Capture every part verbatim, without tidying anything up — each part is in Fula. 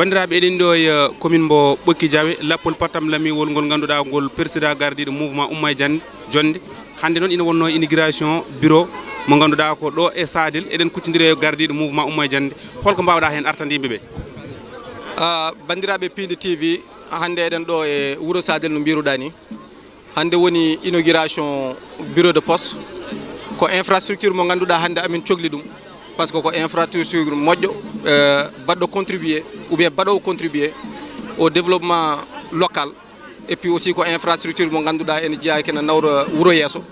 Banndiraaɓe, eɗen ɗo e, eh, commune mbo Ɓokki Jawe, lappol Patam Lamiwol ngol ngannduɗaa ngol président gardiiɗo mouvement Umma e Jan-, Jonnde. Hannde noon ina wonnoo inauguration bureau mo ngannduɗaa ko ɗo e Sadel. Eɗen kuccondiri e gardiiɗo mouvement Umma e Jannde. Holko mbaawɗaa heen artande yimɓe ɓe? Ah, banndiraaɓe Piindi T V, hannde eɗen ɗo e wuro Sadel no mbiruɗaa ni. Hannde woni inauguration bureau de poste. Ko infrastructure mo ngannduɗaa hannde amin cokli ɗum. Par ce que ko infrastructure moƴƴo, eh, baɗɗo contribuer ou bien baɗoowo contribuer au développement local. Et puis aussi ko infrastructure mo ngannduɗaa ene jeyaa kene nawra wuro yeeso.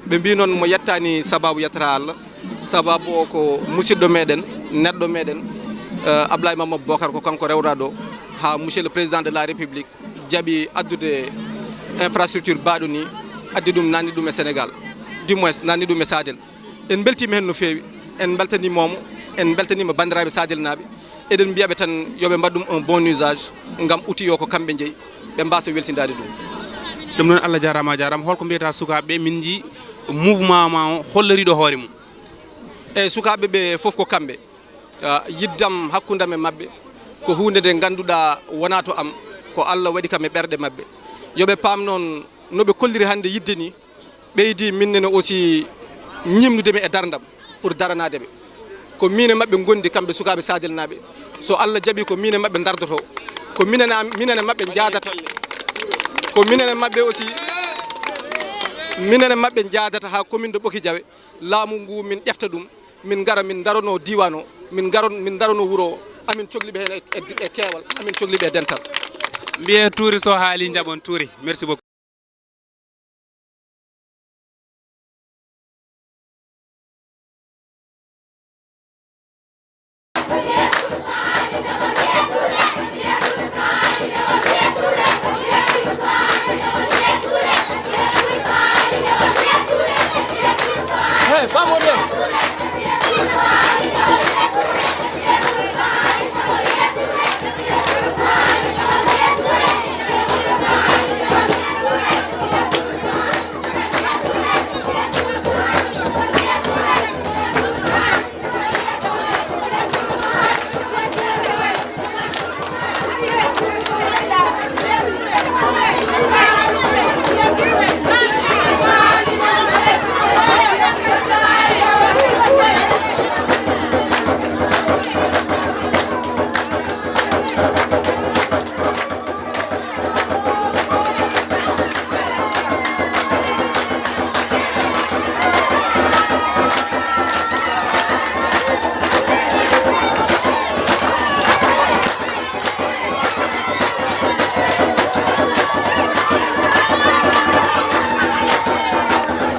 Ɓe mbii noon mo yettaani sababu yettata Allah. Sababu o ko musidɗo meɗen, neɗɗo meɗen, eh, Ablaye Mamadou Bokar, ko kanko rewraɗo haa monsieur le président de la République jaɓi addude infrastructure baaɗo ni, addi ɗum, nanni ɗum e Sénégal, du moins nanni ɗum e Sadel. En mbeltiima heen no feewi, en mbeltaniima mo, en mbeltaniima banndiraaɓe Sadelnaaɓe. Eɗen mbiya ɓe tan yo ɓe mbaɗ ɗum un bon usage, ngam outil o ko kamɓe njeyi, ɓe mbaasa welsindaade ɗum. Ɗum noon, Allah jaaraama, a jaaraama. Holko mbiyata sukaaɓe ɓe? Min njii mouvement ma o holloriiɗo hoore mum. Eyi, sukaaɓe ɓe fof ko kamɓe. Ah, yiddam hakkunde am e maɓɓe ko huunde nde ngannduɗaa wonaa to am, ko Allah waɗi kam e ɓerɗe maɓɓe. Yo ɓe paam noon no ɓe kolliri hannde yidde ni, ɓeydi min nene aussi ñimnude mi e darndam pour daranaade ɓe. Ko min e maɓɓe ngondi, kamɓe sukaaɓe Sadelnaaɓe. So Allah jaɓi, ko min e maɓɓe dardoto. Ko minen e am-, minen e maɓɓe njaadata. Ko minen e maɓɓe aussi, minen e maɓɓe njaadata haa commune de Ɓoki Jawe. Laamu ngu min ƴefta ɗum, min ngara min ndarono diiwaan o, min ngaron, min ndarono wuro o. Amin cokli ɓe heen e, e, e keewal, amin cokli ɓe e dental. Mbiyee Tuuri, so haali njaɓon Tuuri. Merci beaucoup.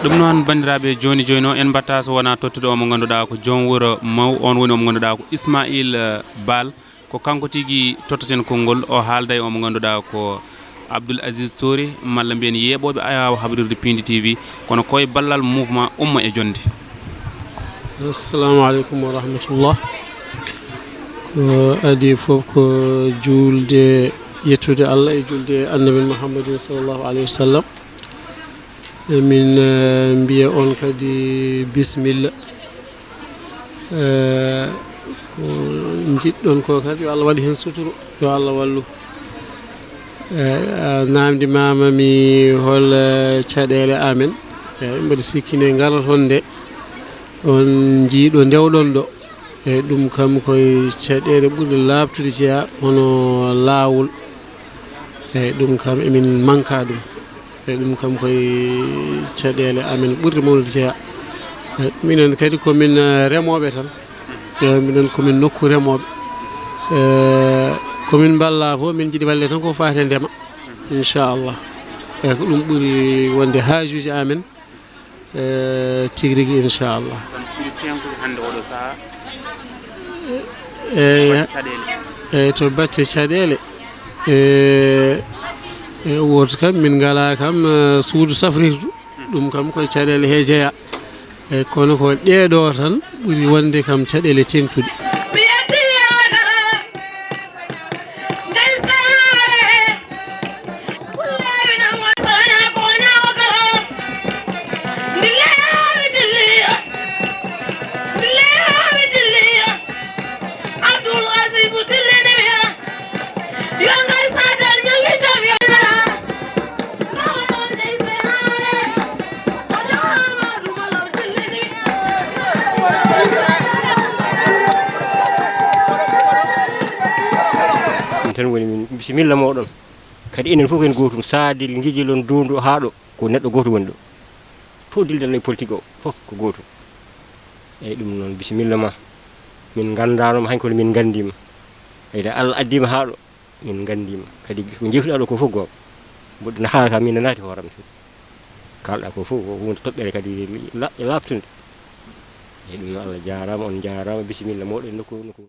Ɗum noon, banndiraaɓe, jooni jooni o, en mbaɗta so wonaa tottude o mo ngannduɗaa ko joom wuro maw, oon woni o mo ngannduɗaa ko Ismaïl, eh, Baal. Ko kanko tigi tottoten konngol, o haalda e o mo ngannduɗaa ko Abdoul Aziz Touré, malla mbiyen yeeɓooɓe ayaawo habrirde Piindi T V, kono ko e ballal mouvement Umma e Jonnde. Assalamu aleykum wa rahmatullah. Ko adii fof ko juulde, yettude Allah e juulde Annabi Muhammadin sallallahu alayhi wa sallam. Emin, eh, mbiya on kadi bisimilla. Eh, ko njiɗɗon ko kadi, yo Allah waɗ heen suturu, yo Allah wallu. Eh, a naamndimaama mi hol, eh, caɗeele amen. Eh, mbeɗa sikki nde ngaroton nde, on njii ɗo ndewɗon ɗo. Eyi, ɗum kam koye caɗeele ɓurɗe laaɓtude jeyaa, hono laawol. Eyi, ɗum kam emin manka ɗum. Eyi, ɗum kam koye caɗeele amen ɓurɗe mawnude jeyaa. Eyi, minen kadi ko min, eh, remooɓe tan. Eyi, minen ko min nokku remooɓe. Eh, ko min mballa fof, min njiɗi walleede tan ko faati e ndema. Inchallah. Eyi, ko ɗum ɓuri wonde haajuuji amen. Eh, tigi rigi, inchallah. Kono ɓuri teeŋtude hannde oɗo sahaa. Eyi, batte caɗeele. Eyi, to batte caɗeele. Eh, eh, woto kam, min ngalaa kam, eh, suudu safrirdu. Ɗum kam koye caɗeele he jeyaa. Eyi, kono ko ɗeeɗo tan ɓuri wonde kam caɗeele teeŋtuɗe. Tan woni min bisimilla mooɗon. Kadi enen fof en gootum, Saadel, Ngijel, on Doondu haa ɗo, ko neɗɗo gooto woni ɗo. Fof dildan e politique o, fof ko gootum. Eyyi, ɗum noon bisimilla ma. Min nganndaano ma, hay kono min nganndii ma. Eyyi, Allah addii ma haa ɗo, min nganndii ma. Kadi ko njeewtuɗaa ɗo ko fof goonga. Mboɗo nahaala ka min nanaaki hooram tan. Kaalɗaa ko fof ko huunde toɓɓere kadi la-, laaɓtunde. Eyyi, ɗum noon Allah jaaraama, on njaaraama, bisimilla mooɗon nokku, nokku.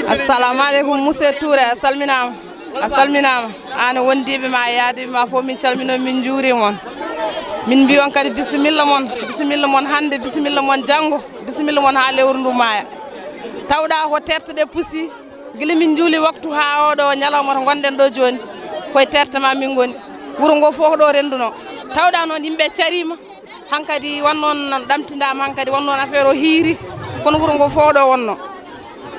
Assalamu aleykum, monsieur Touré, a salminaama. A salminaama. Aan e wondiiɓe ma, e yaadiiɓe ma fof, min calminii, min njuuriima on. Min mbiy on kadi bisimilla mon, bisimilla mon hannde, bisimilla mon janngo, bisimilla mon haa lewru ndu maaya. Tawɗaa ko terte ɗe pusi, gila min njuuli waktu haa oo ɗo ñalawma to ngonɗen ɗo jooni, koye terte ma min ngoni. Wuro ngo fof ɗo renndunoo. Tawɗaa noon yimɓe cariima. Hankadi won noon ɗamtindaama, hankadi won noon affaire o hiiri, kono wuro ngo fof ɗo wonno.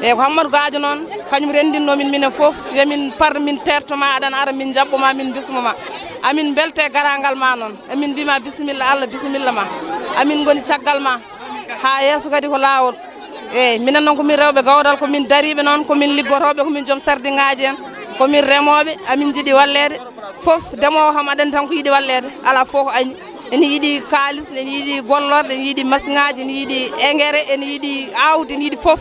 Eyyi, ko Hammadu Gaajo noon, kañum renndinno min, minen fof, yo min par min terto ma, aɗa ara min njaɓɓo ma, min bismo ma. Amin mbelte e garaangal ma noon. Amin mbiy ma bisimilla Allah, bisimilla ma. Amin ngoni caggal ma. Haa yeeso kadi ko laawol. Eyyi, minen noon ko min rewɓe Gawdal, ko min dariiɓe noon, ko min liggotooɓe, ko min joom sardiŋaaji en, ko min remooɓe, amin njiɗi walleede. Fof demoowo kam aɗa anndi tan ko yiɗi walleede, alaa fof ko añi. Ene yiɗi kaalis, ene yiɗi gollorɗe, ene yiɗi masiŋaaji, ene yiɗi engrais, ene yiɗi aawdi, ene yiɗi fof.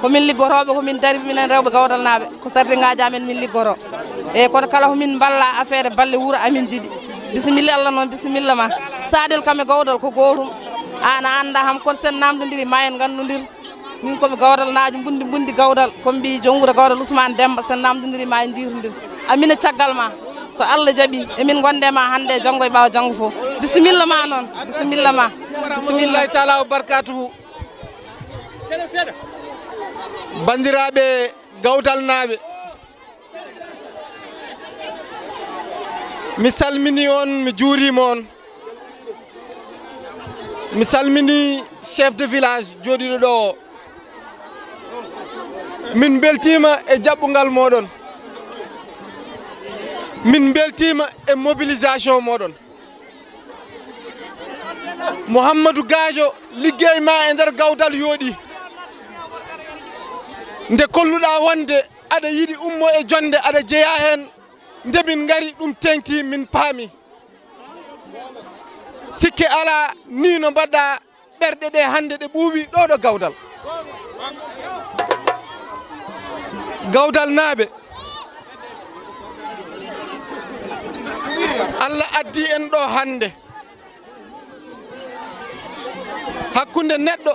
Ko min liggotooɓe, ko min dariiɓe, minen rewɓe Gawdalnaaɓe, ko sardiŋaaji amen min liggotoo. Eyyi, kono kala ko min mballa affaire balle wuro amin njiɗi. Bisimilla Allah noon, bisimilla ma. Saadel kam e Gawdal ko gootum. Aan a anndaa kam, kono so en naamndondirii ma en nganndondir. Min ko mi Gawdalnaajo, Mbundi, Mbundi Gawdal, ko mi ɓii joom wuro Gawdal, Ousmane Demba, so en naamndondirii ma en njiirndir. Amin e caggal ma, so Allah jaɓii, emin ngonde ma hannde e janngo e ɓaawo janngo fof. Bisimilla ma noon, bisimilla ma. Bisimilla. Rahmatullahi taala wa barkatuhu. Banndiraaɓe Gawdalnaaɓe, mi salminii on, mi juuriima on. Mi salminii chef de village jooɗiiɗo ɗo o. Min mbeltiima e jaɓɓungal mooɗon. Min mbeltiima e mobilisation mooɗon. Mouhamadou Gadio, liggey ma e nder Gawdal yooɗii. Nde kolluɗaa wonde aɗa yiɗi ummo e jonnde, aɗa jeyaa heen. Nde min ngari, ɗum teeŋti, min paami. Sikke alaa, nii no mbaɗɗaa ɓerɗe ɗe hannde ɗe ɓuuɓi ɗo ɗo Gawdal. Gawdalnaaɓe, Allah addi en ɗo hannde. Hakkunde neɗɗo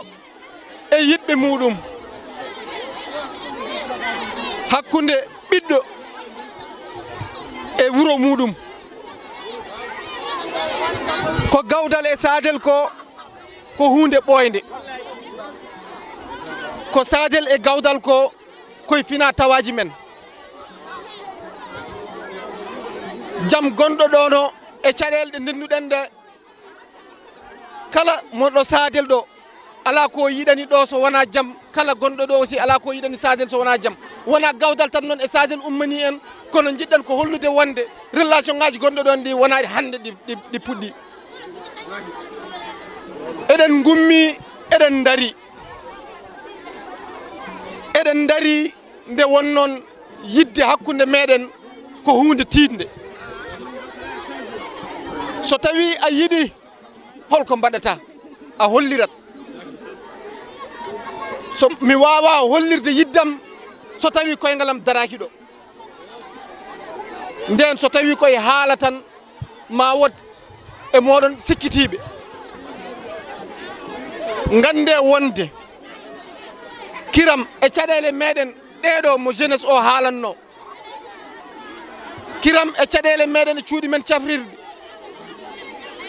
e yiɗɓe muuɗum, hakkunde ɓiɗɗo e wuro muuɗum. Ko Gawdal e Saadel ko, ko huunde ɓooynde. Ko Saadel e Gawdal ko, koye fina tawaaji men. Jam gonɗo ɗo no e caɗeele ɗe ndenduɗen ɗe, kala mo ɗo Saadel ɗo, alaa ko yiɗani ɗo so wonaa jam, kala gonɗo ɗo aussi alaa ko yiɗani Saadel so wonaa jam. Wonaa Gawdal tan noon e Saadel ummanii en, kono njiɗɗen ko hollude wonde relation ngaji gonɗo ɗon ɗi wonaa hannde ɗi, ɗi, ɗi puɗɗi. Eɗen ngummi, eɗen ndarii. Eɗen ndarii nde won noon yiɗde hakkunde meɗen ko huunde tiiɗnde. So tawii a yiɗi, holko mbaɗataa? A hollirat. So mi waawaa hollirde yiɗde am so tawii koyngal am daraaki ɗo. Ndeen so tawii koye haala tan, ma wood e mooɗon sikkitiiɓe. Nganndee wonde kiram e caɗeele meɗen ɗee ɗo mo jeunesse o haalannoo, kiram e caɗeele meɗen e cuuɗi men cafrirɗi,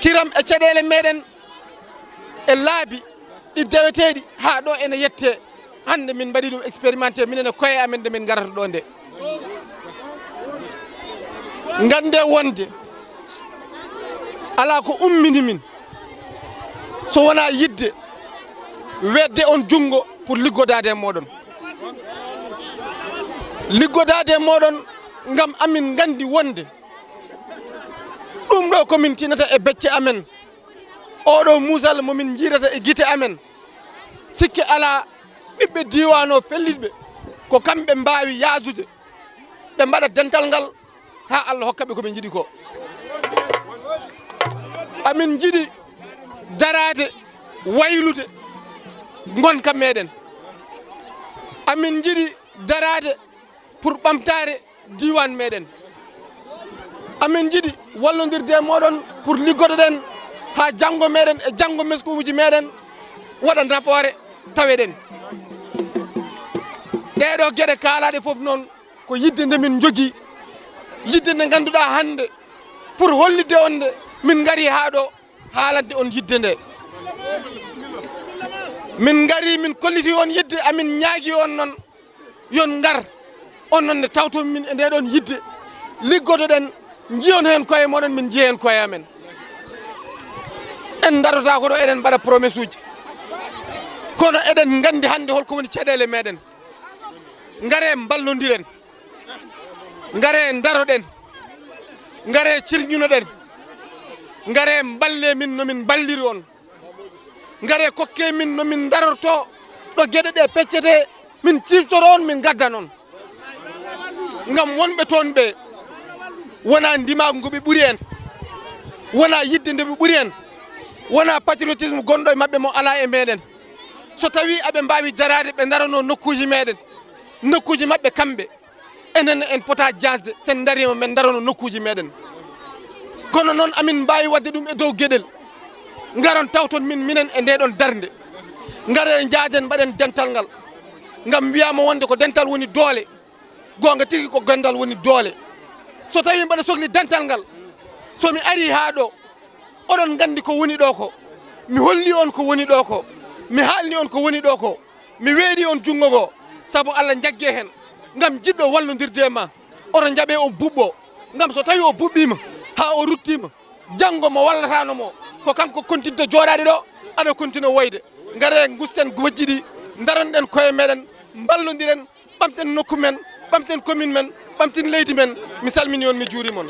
kiram e caɗeele meɗen e laabi ɗi deweteeɗi haa ɗo ene yettee. Hannde min mbaɗi ɗum expérimenté minen e koye amen nde min ngarata ɗo nde. Nganndee wonde Alaa ko ummini min so wonaa yiɗde weetde on junngo pour liggodaade e mooɗon. Liggodaade e mooɗon ngam amin nganndi wonde ɗum ɗo ko min tinata e becce amen. Oɗo muusal mo min njiirata e gite amen, sikke alaa, ɓiɓɓe diiwaan o fellitɓe ko kamɓe mbaawi yaadude, ɓe mbaɗa dental ngal haa Allah hokka ɓe ko ɓe njiɗi ko. Amin njiɗi daraade, waylude ngonka meɗen. Amin njiɗi daraade pour ɓamtaare diiwaan meɗen. Amin njiɗi wallondirde e mooɗon pour liggotoɗen haa janngo meɗen e janngo meskuuji meɗen waɗa nafoore taweɗen. Ɗeeɗo geɗe kaalaaɗe fof noon ko yiɗde nde min njogii, yiɗde nde ngannduɗaa hannde pour hollitde on nde min ngarii haa ɗo haalande on yiɗde nde. Min ngarii, min kolliti on yiɗde, amin ñaagii on noon yo on ngar, on noon nde tawton min e ndee ɗoon yiɗde, liggotoɗen, njiyon heen koye mooɗon, min njiya heen koye amen. En ndarotaako ɗo eɗen mbaɗa promesse uji, kono eɗen nganndi hannde hol ko woni caɗeele meɗen. Ngaree mballondiren, ngaree ndaroɗen, ngaree cirñunoɗen, ngaree mballee min no min mballiri on. Ngaree kokkee min no min ndarortoo, ɗo geɗe ɗe peccetee, min ciftoro on, min ngaddan on. Ngam wonɓe toon ɓe, wonaa ndimaagu ngu ɓe ɓuri en, wonaa yiɗde nde ɓe ɓuri en, wonaa patriotisme gonɗo e maɓɓe mo alaa e meɗen. So tawii aɓe mbaawi daraade, ɓe ndaranoo nokkuuji meɗen, nokkuuji maɓɓe kamɓe. Enen en pota jaasde, sen ndariima, men ndarono nokkuuji meɗen. Kono noon, amin mbaawi waɗde ɗum e dow geɗel. Ngaron tawton min, minen e ndee ɗoon darnde. Ngaree njaaden, mbaɗen dental ngal. Ngam wiyaama wonde ko dental woni doole. Goonga tigi, ko dental woni doole. So tawii mbaɗa sokli dental ngal, so mi arii haa ɗo, oɗon nganndi ko woni ɗo ko. Mi holli on ko woni ɗo ko. Mi haalni on ko woni ɗo ko. Mi weeɗi on junngo goo, sabu Allah njaggee heen. Ngam jiɗɗo wallondirde e ma, oto njaɓee on buɓɓo. Ngam so tawii o buɓɓiima, haa o ruttiima, janngo mo wallataano mo, ko kanko kontinta jooɗaade ɗo, aɗa kontina woyde. Ngaree ngusten gojji ɗi, ndaronɗen koye meɗen, mballondiren, ɓamten nokku men, ɓamten commune men, ɓamten leydi men. Mi salmini on, mi juuriima on.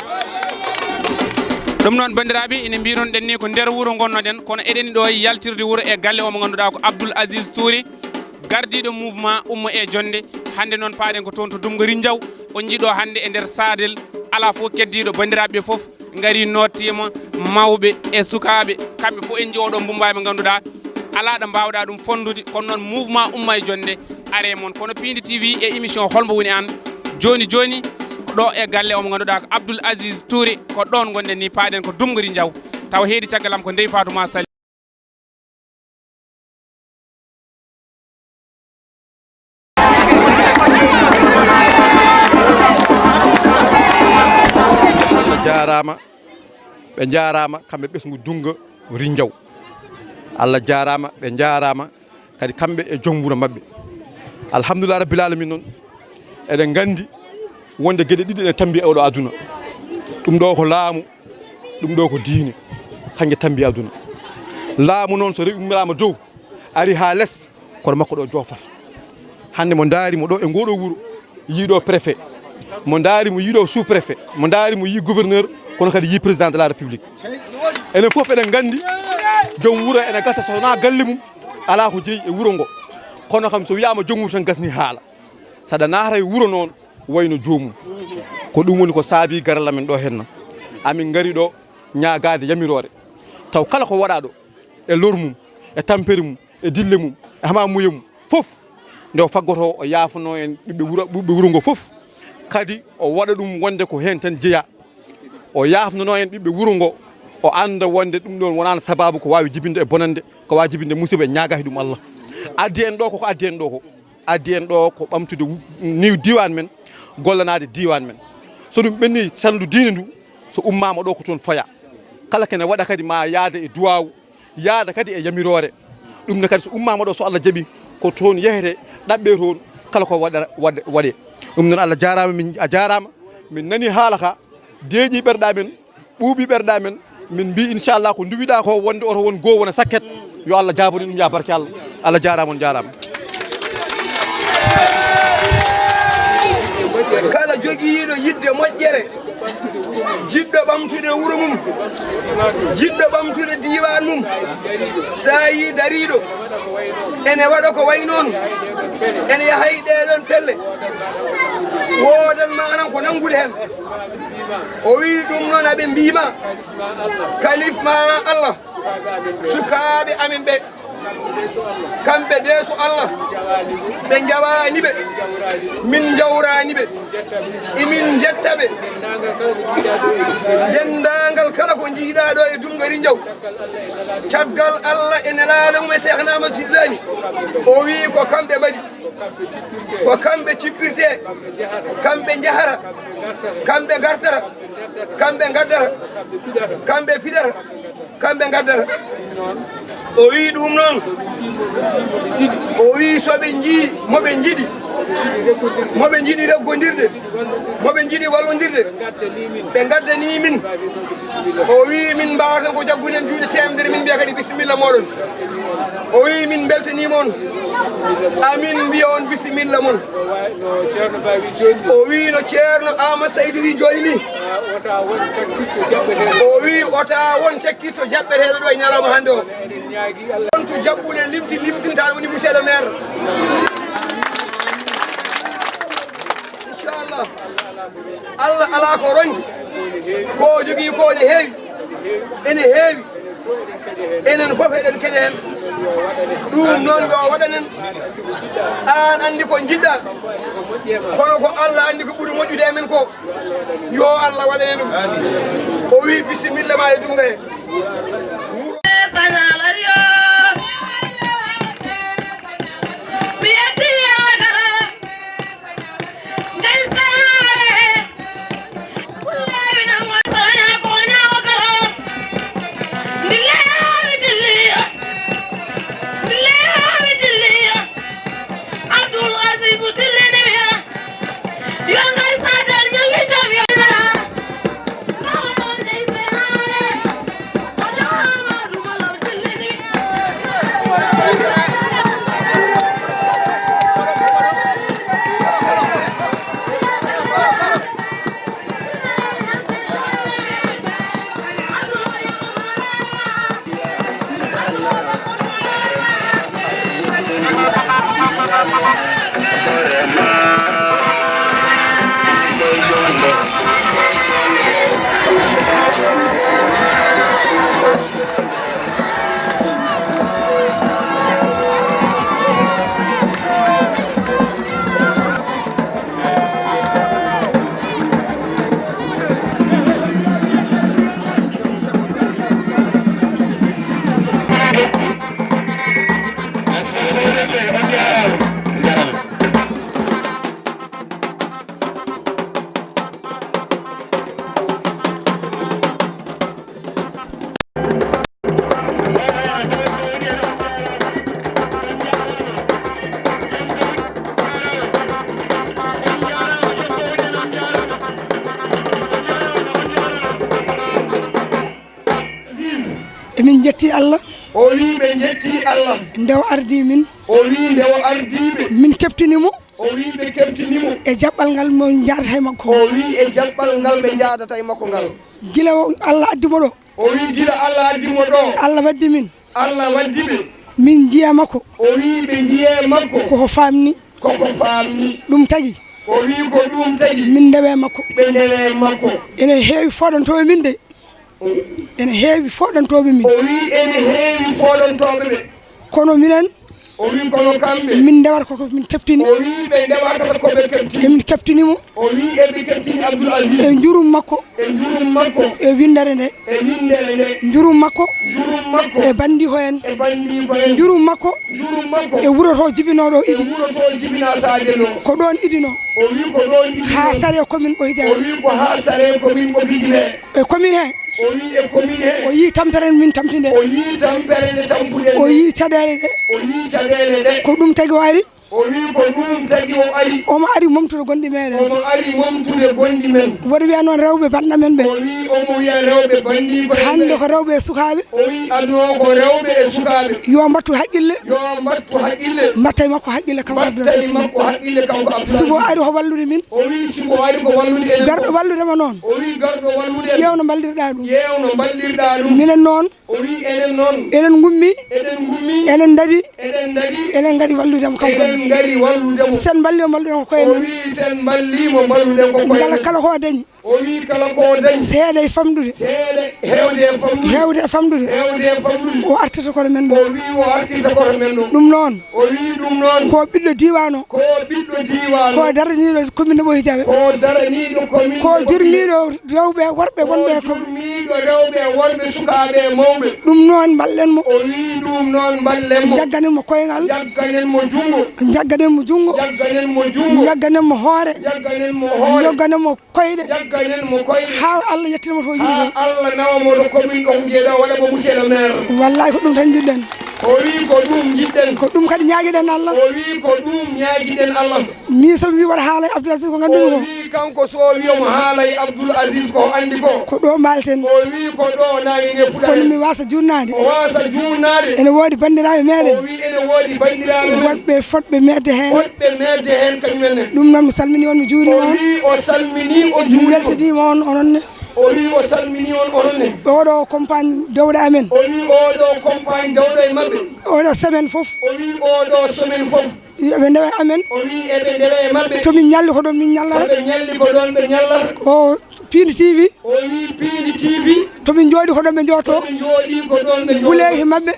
Ɗum noon, banndiraaɓe, ine mbiiron ɗen ni ko nder wuro ngonnoɗen, kono eɗen ɗo yaltirde wuro e galle o mo ngannduɗaa ko Abdoul Aziz Touré, gardiiɗo mouvement Ummo e Jonnde. Hannde noon, paaɗen ko toon to Dumgori Njaw. On njiɗo hannde e nder Saadel, alaa fof keddiiɗo, banndiraaɓe fof ngarii, noddiima, mawɓe e sukaaɓe, kamɓe fof en njii oɗo mbummbaay mo ngannduɗaa alaa ɗo mbaawɗaa ɗum fonndude. Kono noon, mouvement Ummo e Jonnde aree mon. Kono Piindi T V e émission Hol Mbo Woni Aan, jooni jooni ko ɗo e galle o mo ngannduɗaa ko Abdoul Aziz Touré. Ko ɗoon ngonɗen ni, paaɗen ko Dumgori Njaw, tawa heedi caggal am ko Ndey Faatuma Sali. Allah jaaraama, ɓe njaaraama kamɓe ɓesngu Dumgori Njaw. Allah jaaraama, ɓe njaaraama kadi kamɓe e joom wuro maɓɓe. Alhamdulillah Rabbil Alamin. Noon eɗen nganndi wonde geɗe ɗiɗi ene tammbi e oɗo aduna. Ɗum ɗo ko laamu, ɗum ɗo ko diine, kañje tammbi aduna. Laamu noon, so rewi ummiraama dow, ari haa les, kono makko ɗo joofata. Hannde mo ndaari mo ɗo e ngoɗo wuro, yii ɗo préfet, mo ndaari mo yii ɗo sous préfet, mo ndaari mo yii gouverneur, kono kadi yii président de la république. Enen fof eɗen nganndi, joom wuro ene gasa so wonaa galle mum, alaa ko jeyi e wuro ngo. Kono kam, so wiyaama joom wuro tan, gasni haala. Saɗa naata e wuro noon, wayno joomum. Ko ɗum woni ko saabi garal amen ɗo henna. Amin ngari ɗo ñaagaade yamiroore. Taw kala ko waɗaa ɗo, e lor mum, e tampere mum, e dille mum, e hamaamuye mum, fof, nde o faggoto, o yaafno en ɓiɓɓe wuro, ɓiɓɓe wuro ngo fof. Kadi o waɗa ɗum wonde ko heen tan jeyaa. O yaafnono en ɓiɓɓe wuro ngo, o annda wonde ɗum ɗoon wonaano sabaabu ko waawi jibinde e bonannde, ko waawi jibinde musiba, en ñaagaaki ɗum Allah. Addi en ɗo ko, ko addi en ɗo ko, addi en ɗo ko ɓamtude wu-, ni diiwaan men, gollanaade diiwaan men. So ɗum ɓenni, salndu diine ndu, so ummaama ɗo ko toon foya. Kala kene waɗa kadi ma yaada e duwaawu, yaada kadi e yamiroore. Ɗum ne kadi so ummaama ɗo, so Allah jaɓi, ko toon yehete, ɗaɓɓe toon, kala ko waɗa-, waɗ-, waɗe. Ɗum noon Allah jaaraama, min, a jaaraama, min nani haala ka, deeƴi ɓerɗe amen, ɓuuɓi ɓerɗe amen, Min mbi inchallah ko nduwiɗa ko wonde oto won goo wona sakket. Yo Allah jaabani ɗum ya barke Allah. Allah jaaraama, on jaaraama. Kala jogiiɗo yiɗde moƴƴere, jiɗɗo ɓamtude wuro mum, jiɗɗo ɓamtude diiwaan mum, so a yii dariiɗo ene waɗa ko wayi noon, ene yaha e ɗee ɗoon pelle, woodan maanam ko nanngude heen. O wii ɗum noon aɓe mbiima kalif ma Allah, sukaaɓe amen ɓe, kamɓe deeso Allah, ɓe njawaani ɓe, min njawraani ɓe, emin njetta ɓe. Denndaangal kala ko njiiɗaa ɗo e Dunnga Rinjaw, caggal Allah e Nelaaɗo mum e Seex Ahmadu Tijaani, o wii ko kamɓe mbaɗi, ko kamɓe cippirtee, kamɓe njahata, kamɓe ngartata, kamɓe ngaddata, kamɓe piɗata, kamɓe ngaddata. O wii ɗum noon. O wii so ɓe njii mo ɓe njiɗi, mo ɓe njiɗi reggondirde, mo ɓe njiɗi wallondirde, ɓe ngaddanii min. O wii min mbaawata ko jaggude en juuɗe teemedere, min mbiya kadi bisimilla mooɗon. O wii min mbeltaniima on, amin mbiya on bisimilla mon. O wii no Ceerno Aamadu Saydu wii jooni ni. O wii wota won cakkitto jaɓɓeteeɗo ɗo e ñalawma hannde o. On to jaɓɓule limti limtinta woni monsieur le maire. Inchallah. Allah alaa ko ronki. Ko o jogii ko ne heewi. Ene heewi. Enen fof eɗen keña heen. Ɗum noon yo waɗan en. Aan anndi ko njiɗɗaa. Kono ko Allah anndi ko ɓuri moƴƴude e men ko. Yo Allah waɗan en ɗum. O wii bisimilla ma e Dunnga he. Emin njetti Allah. O wii ɓe njetti Allah. Nde o ardii min. O wii nde o ardii ɓe. Min keɓtini mo. O wii ɓe keɓtini mo. E jaɓɓal ngal mo njaadata e makko. O wii e jaɓɓal ngal ɓe njaadata e makko ngal. Gila o Allah addi mo ɗo. O wii gila Allah addi mo ɗo. Allah waddi min. Allah waddi ɓe. Min njiya makko. O wii ɓe njiye makko. Koko faamni. Koko faamni. Ɗum tagi. O wii ko ɗum tagi. Min ndewe makko. Ɓe ndewe makko. Ene heewi fooɗantooɓe min de. Ene heewi fooɗantooɓe min. O wii ene heewi fooɗantooɓe ɓe. Kono minen. O wii kono kamɓe. Min ndewata koko min keɓtini. O wii ɓe ndewata ko ɓe keɓtini. Emin keɓtini mo. O wii eɓe keɓtini Abdoul Aziz. E njurum makko. E njurum makko. E winndere nde. E winndere nde. Njurum makko. Njurum makko. E banndi ko en. E banndi ko en. Njurum makko. Njurum makko. E wuro to jibinoo ɗo e idi. Wuro to jibinaa saade ɗo. Ko ɗoon idinoo. O wii ko ɗoon idinoo. Haa sare commune Ɓokiti. O wii ko haa sare commune Ɓokiti he. E commune he. O wii e commune he. O yii tampere min tampi nde. O yii tampere nde tampuɗen. O yii caɗeele ɗe. O yii caɗeele ɗe. Ko ɗum tagi o ari. O wi ko ɗum tagi o ari. Omo ari momtude gonɗi meɗen. Omo ari momtude gonɗi men. Woto wiya noon rewɓe banndam en ɓe. O wi omo wiya rewɓe banndii ko hannde ko rewɓe e sukaaɓe. O wi aduna o ko rewɓe e sukaaɓe. Yo mbattu haqqille. Yo mbattu haqqille. Mbatta e makko haqqille kanko Abdoul Aziz Touré. Makko haqqille kanko Abdoul Aziz. Sibo ari ko wallude min. O wi sibo ari ko wallude en. Garɗo wallude ma noon. O wi garɗo wallude en. Ƴeew no mballirɗa ɗum. Ƴeew no mballirɗa ɗum. Minen noon. O wi enen noon. Eɗen ngummi. Eɗen ngummi. Eɗen ndadi. Eɗen ndadi. Eɗen ngadi wallude mo kanko. Eɗen ngadi wallude mo. Sen mballimo mballuɗen ko koye men. O wi sen mballimo mballuɗen ko koye men. Kala ko dañi. O wi kala ko dañi. Seeɗa e famɗude. Seeɗa heewde e famɗude. Heewde e famɗude. Heewde e famɗude. O artirta koto men ɗo. O wi o artirta koto men ɗo. Ɗum noon. O wi ɗum noon. Ko ɓiɗɗo diiwaan o. Ko ɓiɗɗo diiwaan o. Ko daraniiɗo commune Ɓooyi Jawe. Ko daraniiɗo commune. Ko jurmiiɗo rewɓe e worɓe wonɓe e commune. Jurmiiɗo rewɓe e worɓe sukaaɓe e mawɓe. Ɗum noon mballen mo. O wi ɗum noon mballen mo. Jagganen mo koyngal. Jagganen mo junngo. Jagganen mo junngo. Jagganen mo junngo. Jagganen mo hoore. Jagganen mo hoore. Jagganen mo koyɗe. Jagganen mo koyɗe. Haa Allah yettina mo to yimɓe. Haa Allah nawa mo to commune ɗo njeeɗa waɗa mo monsieur le maire. Wallahi ko ɗum tan njiɗɗen. O wi ko ɗum njiɗɗen. Ko ɗum kadi ñaagiɗen Allah. O wi ko ɗum ñaagiɗen Allah. Min so mi wi wata haala e Abdoul Aziz ko nganndu-mi ko. O wi kanko so o wi omo haala e Abdoul Aziz ko anndi ko. Ko ɗo mbaalten. O wi ko ɗo naange nge fuɗata. Kono mi waasa juutnaade. O waasa juutnaade. Ene woodi banndiraaɓe meɗen. O wi ene woodi banndiraaɓe men. Woɗɓe fotɓe meɗde heen. Fotɓe meɗde heen kañum en ne. Ɗum noon mi salminii on, mi juuriima on. O wi o salminii, o juuriima. Mi weltaniima on, onon ne. O wi o salminii on, onon ne. Oɗo campagne dowɗo amen. O wi oɗo campagne dowɗo e maɓɓe. Oɗo semaine fof. O wi oɗo semaine fof. Eɓe ndewa e amen. O wi eɓe ndewa e maɓɓe. To min ñalli ko ɗon min ñallata. Eɓe ñalli ko ɗon ɓe ñallata. Ko Piindi T V. O wi Piindi T V. To min njooɗi ko ɗon ɓe njooto. To ɓe njooɗi ko ɗon ɓe njooto. Guleehi maɓɓe.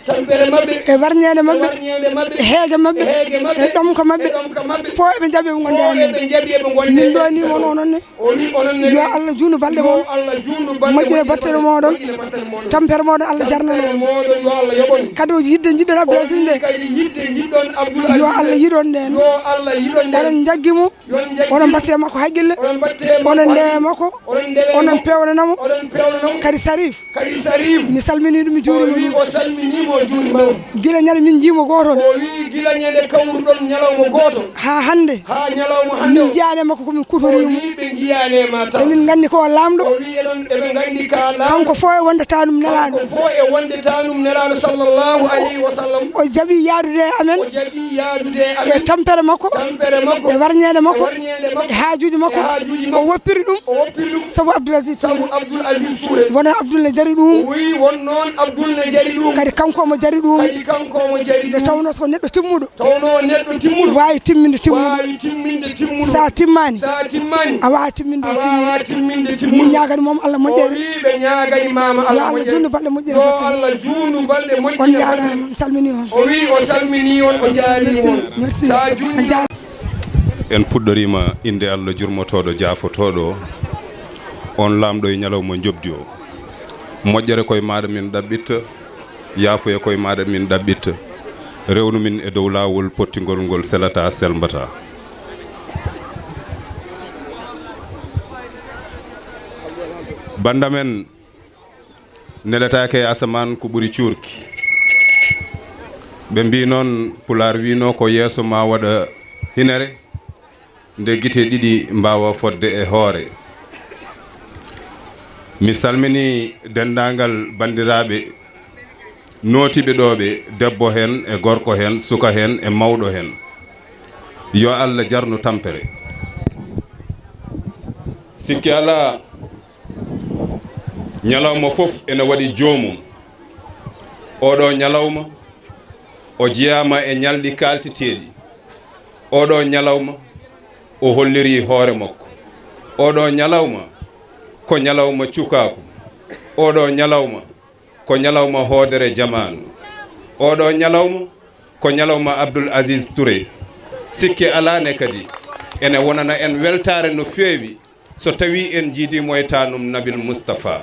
Tampere maɓɓe. E warñeende maɓɓe. E warñeende maɓɓe. E heege maɓɓe. E heege maɓɓe. E ɗomka maɓɓe. E ɗomka maɓɓe. Fof eɓe njaɓi eɓe ngonda e amen. Fof eɓe njaɓi eɓe ngonda e amen. Min ɗo ni won onon ne. O wi onon ne. Yo Allah juutnu balɗe mon. Yo Allah juutnu balɗe mon. Moƴƴina battane mooɗon. Moƴƴina battane mooɗon. Tampere mooɗon Allah jarnana on. Tampere mooɗon yo Allah yoɓon. Kadi o yidde njiɗɗon Abdoul Aziz nde. O wi kadi yidde njiɗɗon Abdoul Aziz. Yo Allah yiɗon ndeen. Yo Allah yiɗon ndeen. Onon njaggi mo. Yo njaggi mo. Onon mbatte makko haqqille. Onon mbatte makko haqqille. Onon ndewe makko. Onon ndewe makko. Onon peewnana mo. Onon peewnana mo. Kadi Sarif. Kadi Sarif. Mi salminii ɗum, mi juuriima ɗum. O wi o salminiima, o juuriima. Gila ñande min njii mo gootol. O wi gila ñande kawruɗon ñalawma gooto. Haa hannde. Haa ñalawma hannde o. Min njiyaani e makko ko min kutoriimo. O wi ɓe njiyaani e ma taw. Emin nganndi ko o laamɗo. O wi eɗon, eɓe nganndi ka laamɗo. Kanko fof e wonde taanum nelaaɗo. Kanko fof e wonde taanum nelaaɗo sallallahu alayhi wa sallam. O jaɓi yaadude e amen. O jaɓi yaadude e amen. E tampere makko. Tampere makko. E warñeende makko. E warñeende makko. E haajuuji makko. E haajuuji makko. O woppiri ɗum. O woppiri ɗum. Sabu Abdoul Aziz Touré. Sabu Abdoul Aziz Touré. Wona Abdoul ne jari ɗum. O wi won noon Abdoul ne jari ɗum. Kadi kanko omo jari ɗum. Kadi kanko omo jari ɗum. Nde tawnoo so neɗɗo timmuɗo. Tawnoo neɗɗo timmuɗo. Waawi timminde timmuɗo. Waawi timminde timmuɗo. Sa timmaani. Sa timmaani. A waawaa timminde timmuɗo. A waawaa timminde timmuɗo. Min ñaagani mom Allah moƴƴere. O wi ɓe ñaagani mama Allah moƴƴere. Yo Allah juutnu balɗe moƴƴere. Yo Allah juutnu balɗe moƴƴere. On njaaraama, mi salminii on. O wi o salminii on, o jaarnii on. Merci, merci. Sa juutni. A jaaraama. En puɗɗoriima innde Allah jurmotooɗo, jaafotooɗo, on laamɗo e ñalawma njoɓdi o. Moƴƴere koye maaɗa min ɗaɓɓitta, yaafuya koye maaɗa min ɗaɓɓitta. Rewnu min e dow laawol pottingol ngol selataa, selmbataa. Banndamen, neletaake e asamaan ko ɓuri cuurki. Ɓe mbii noon, Pulaar wiinoo ko yeeso maa waɗa hinere, nde gite ɗiɗi mbaawa fodde e hoore. Mi salminii denndaangal banndiraaɓe nootiiɓe ɗoo ɓe, debbo heen e gorko heen, suka heen e mawɗo heen. Yo Allah jarnu tampere. Sikke alaa, ñalawma fof ene waɗi joomum. Oɗo ñalawma, o jeyaama e ñalɗi kaalteteeɗi. Oɗo ñalawma, o hollirii hoore makko. Oɗo ñalawma, ko ñalawma cukaaku. Oɗo ñalawma, ko ñalawma hoodere jamaanu. Oɗo ñalawma, ko ñalawma Abdoul Aziz Touré. Sikke alaa ne kadi, ene wonana en weltaare no feewi so tawii en njiidiimo e taanum Nabil Moustapha.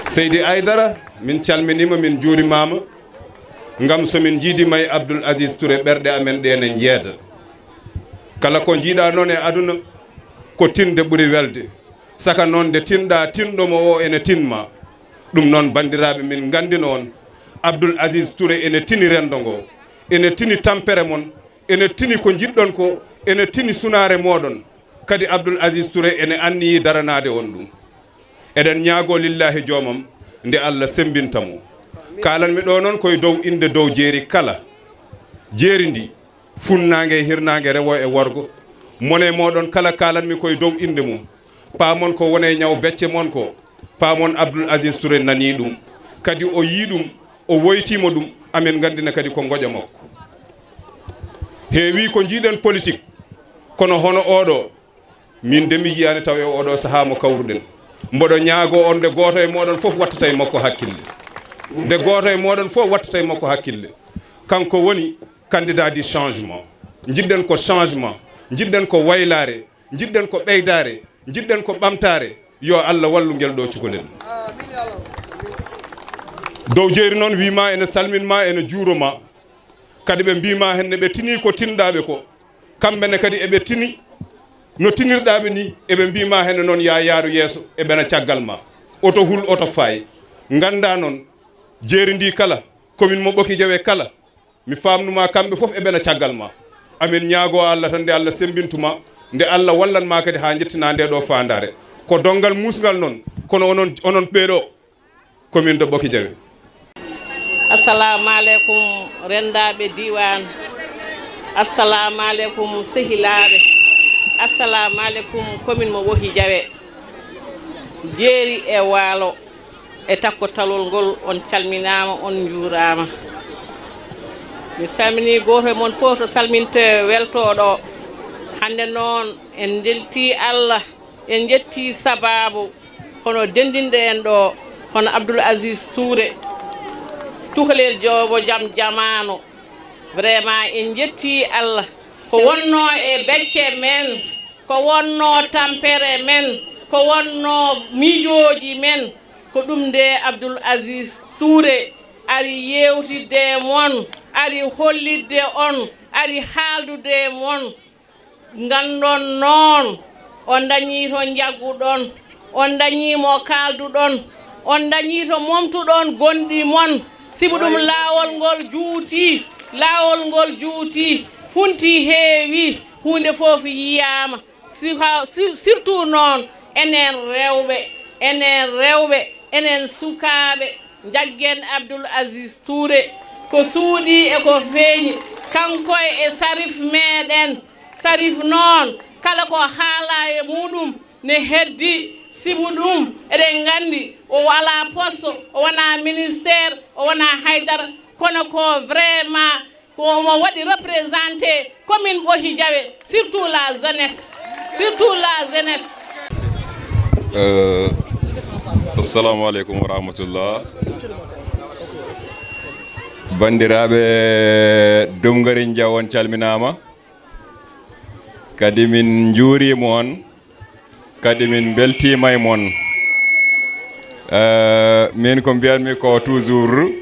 Seydi Aydara, min calminiima, min njuurimaama, ngam so min njiidiima e Abdoul Aziz Touré, ɓerɗe amen ɗe ne njeeda. Kala ko njiiɗaa noon e aduna, ko tinde ɓuri welde. Saka noon, nde tinɗaa, tinɗo mo o ene tinma. Ɗum noon, banndiraaɓe, min nganndino on, Abdoul Aziz Touré ene tini renndo ngo. ene tini tampere mon, ene tini ko njiɗɗon ko, ene tini sunaare mooɗon. Kadi Abdoul Aziz Touré ene anniyi daranaade on ɗum. Eɗen ñaagoo lillaahi joomam nde Allah semmbinta mo. Kaalanmi ɗo noon koye dow innde dow jeeri kala. Jeeri ndi, funnaange e hirnaange, rewo e worgo. Mone mooɗon kala kaalanmi koye dow innde mum. Paamon ko woni e ñaw becce mon ko. Paamon Abdoul Aziz Touré nanii ɗum. Kadi o yii ɗum, o woytiima ɗum. Amin nganndina kadi ko ngoƴa makko. Heewii ko njiiɗen politik, kono hono oɗo, min de mi yiyaani taw e oɗo sahaa mo kawruɗen. Mboɗo ñaagoo on nde gooto e mooɗon fof wattata e makko hakkille. Nde gooto e mooɗon fof wattata e makko hakkille. Kanko woni candidat du changement. Njiɗɗen ko changement, njiɗɗen ko waylaare, njiɗɗen ko ɓeydaare, njiɗɗen ko ɓamtaare. Yo Allah wallu ngel ɗo cukalel. Dow jeeri noon wiima ene salmin ma, ene juuro ma. Kadi ɓe mbiima heen ne ɓe tini ko tinɗaaɓe ko. Kamɓe ne kadi eɓe tini no tinirɗaaɓe ni, eɓe mbiima heen noon ya yaaru yeeso, eɓena caggal ma. Oto hul, oto faay. Ngannda noon, jeeri ndi kala, commune mo Ɓoki Jawe kala, mi faamnuma kamɓe fof eɓena caggal ma. Amin ñaagoo Allah tan nde Allah semmbintuma, nde Allah wallan ma kadi haa njettina nde ɗo faandaare. Ko donngal muusngal noon, kono onon, onon ɓee ɗo, commune de Ɓoki Jawe. Assalamu aleykum renndaaɓe diiwaan. Assalamu aleykum sehilaaɓe. Assalamu aleykum commune mo Ɓoki Jawe. Jeeri e waalo e takko talol ngol, on calminaama, on njuuraama. Mi salminii gooto e mon fof to salmintee weltooɗo. Hannde noon en njeltii Allah, en njettii sabaabu hono denndinɗo en ɗo, hono Abdoul Aziz Touré, tukalel joobo jam jamaanu. Vraiment en njettii Allah. Ko wonnoo e becce men, ko wonnoo tampere men, ko wonnoo miijooji men, ko ɗum nde Abdoul Aziz Touré ari yeewtidde e mon, ari hollitde on, ari haaldude e mon. Nganndon noon, on ndañii to njagguɗon, on ndañii mo kaalduɗon, on ndañii to momtuɗon gonɗi mon. Sibu ɗum laawol ngol juuti, laawol ngol juuti, funti heewi, huunde fof yiyaama. Si-, ha-, si-, surtout noon, enen rewɓe, enen rewɓe, enen sukaaɓe, njaggen Abdoul Aziz Touré. Ko suuɗii e ko feeñi, kanko e Sarif meɗen. Sarif noon, kala ko haala e muɗum ne heddi, sibu ɗum eɗen nganndi o alaa poste, o wonaa ministère, o wonaa haydara, kono ko vraiment ko omo waɗi représenté commune Ɓoki Jawe, surtout la jeunesse, surtout la jeunesse. Eh, assalamu aleykum wa rahmatullah. Banndiraaɓe Dumgari Njaw, on calminaama. Kadi min njuuriima on, kadi min mbeltiima e mon. Eh, min ko mbiyanmi ko toujours,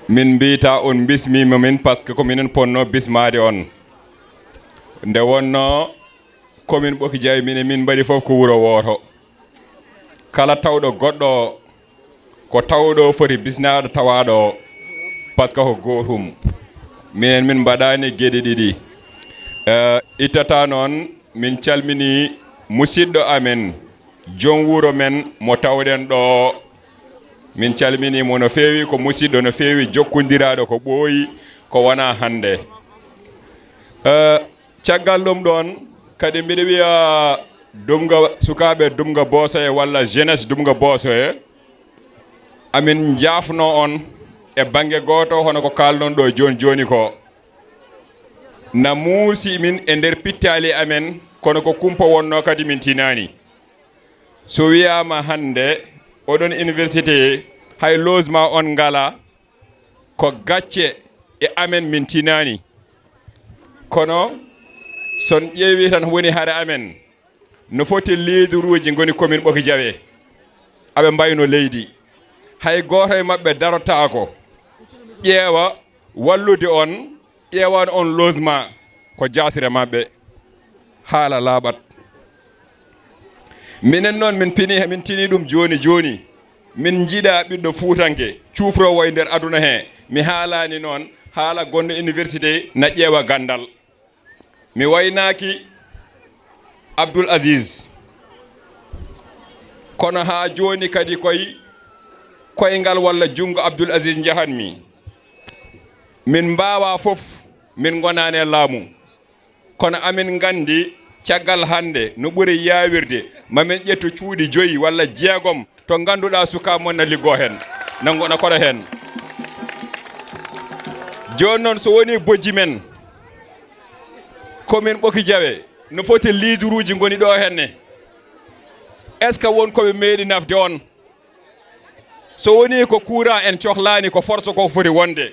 min mbiyta on bismiima min, parce que ko minen ponno bismaade on. Nde wonno commune Ɓoki Jawe, minen min mbaɗi fof ko wuro wooto. Kala tawɗo goɗɗo, ko tawɗo foti bisnaade tawaaɗo o, parce que ko gootum. Minen min mbaɗaani geɗe ɗiɗi. Eh, ittata noon, min calmini musiɗɗo amen, joom wuro men mo tawɗen ɗo. Min calmini mo no feewi, ko musiɗɗo no feewi, jokkondiraaɗo ko ɓooyi, ko wonaa hannde. Eh, caggal ɗum ɗoon, kadi mbiɗa wiya Dumga, sukaaɓe Dumga Boosoye walla jeunesse Dumga Boosoye, amin njaafno on e bannge gooto, hono ko kaalnon ɗo jooni jooni ko. Na muusi min e nder pittaali amen, kono ko kumpa wonno, kadi min tinaani. So wiyaama hannde oɗon université, hay logement on ngala, ko gacce e amen, min tinaani. Kono so on ƴeewi tan woni hare amen, no foti leaderuuji ngoni commune Ɓoki Jawe, aɓe mbayno leydi. Hay gooto e maɓɓe darotaako ƴeewa wallude on, ƴeewan on logement, ko jaasire maɓɓe. Haala laaɓat. Minen noon min pini, min tini ɗum jooni jooni. Min njiɗa ɓiɗɗo fuutanke cuufroowo e nder aduna he, Mi haalaani noon haala gonɗo université na ƴeewa ganndal. Mi waynaaki Abdoul Aziz, kono haa jooni kadi koy koyngal walla junngo Abdoul Aziz njahanmi. Min mbaawaa fof, min ngonaani e laamu. Kono amin nganndi caggal hannde no ɓuri yaawirde, ma min ƴettu cuuɗi joyi walla jeegom to ngannduɗaa sukaa mon na liggoo heen, na ngo-, na koɗa heen. Jooni noon, so wonii bojji men, commune Ɓoki Jawe no foti liiduruuji ngoni ɗo henne? Est-ce que won ko ɓe meeɗi nafde on? So wonii ko courant en cohlaani, ko force ko foti wonde.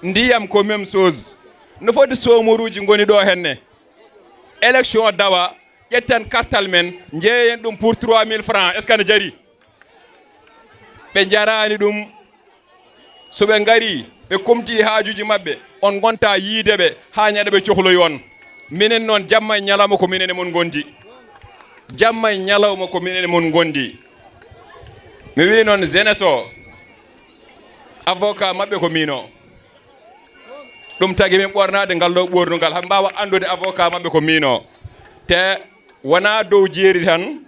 Ndiyam ko même chose. No foti soomoruuji ngoni ɗo henne? Élection dawa, ƴetten kartal men, njeeyen ɗum pour trois mille francs. Est-ce que ana jari? Ɓe njaraani ɗum. So ɓe ngarii, ɓe kumtii haajuuji maɓɓe, on ngontaa yiide ɓe haa ñande ɓe cohloyi on. Minen noon, jamma e ñalawma ko minen e mon ngondi. Jamma e ñalawma ko minen e mon ngondi. Mi wii noon, jeunesse o, avocat maɓɓe ko miin o. Ɗum tagi min ɓoornaade ngal ɗo ɓoornungal, haa mbaawa anndude avocat maɓɓe ko miin o. Te wonaa dow jeeri tan,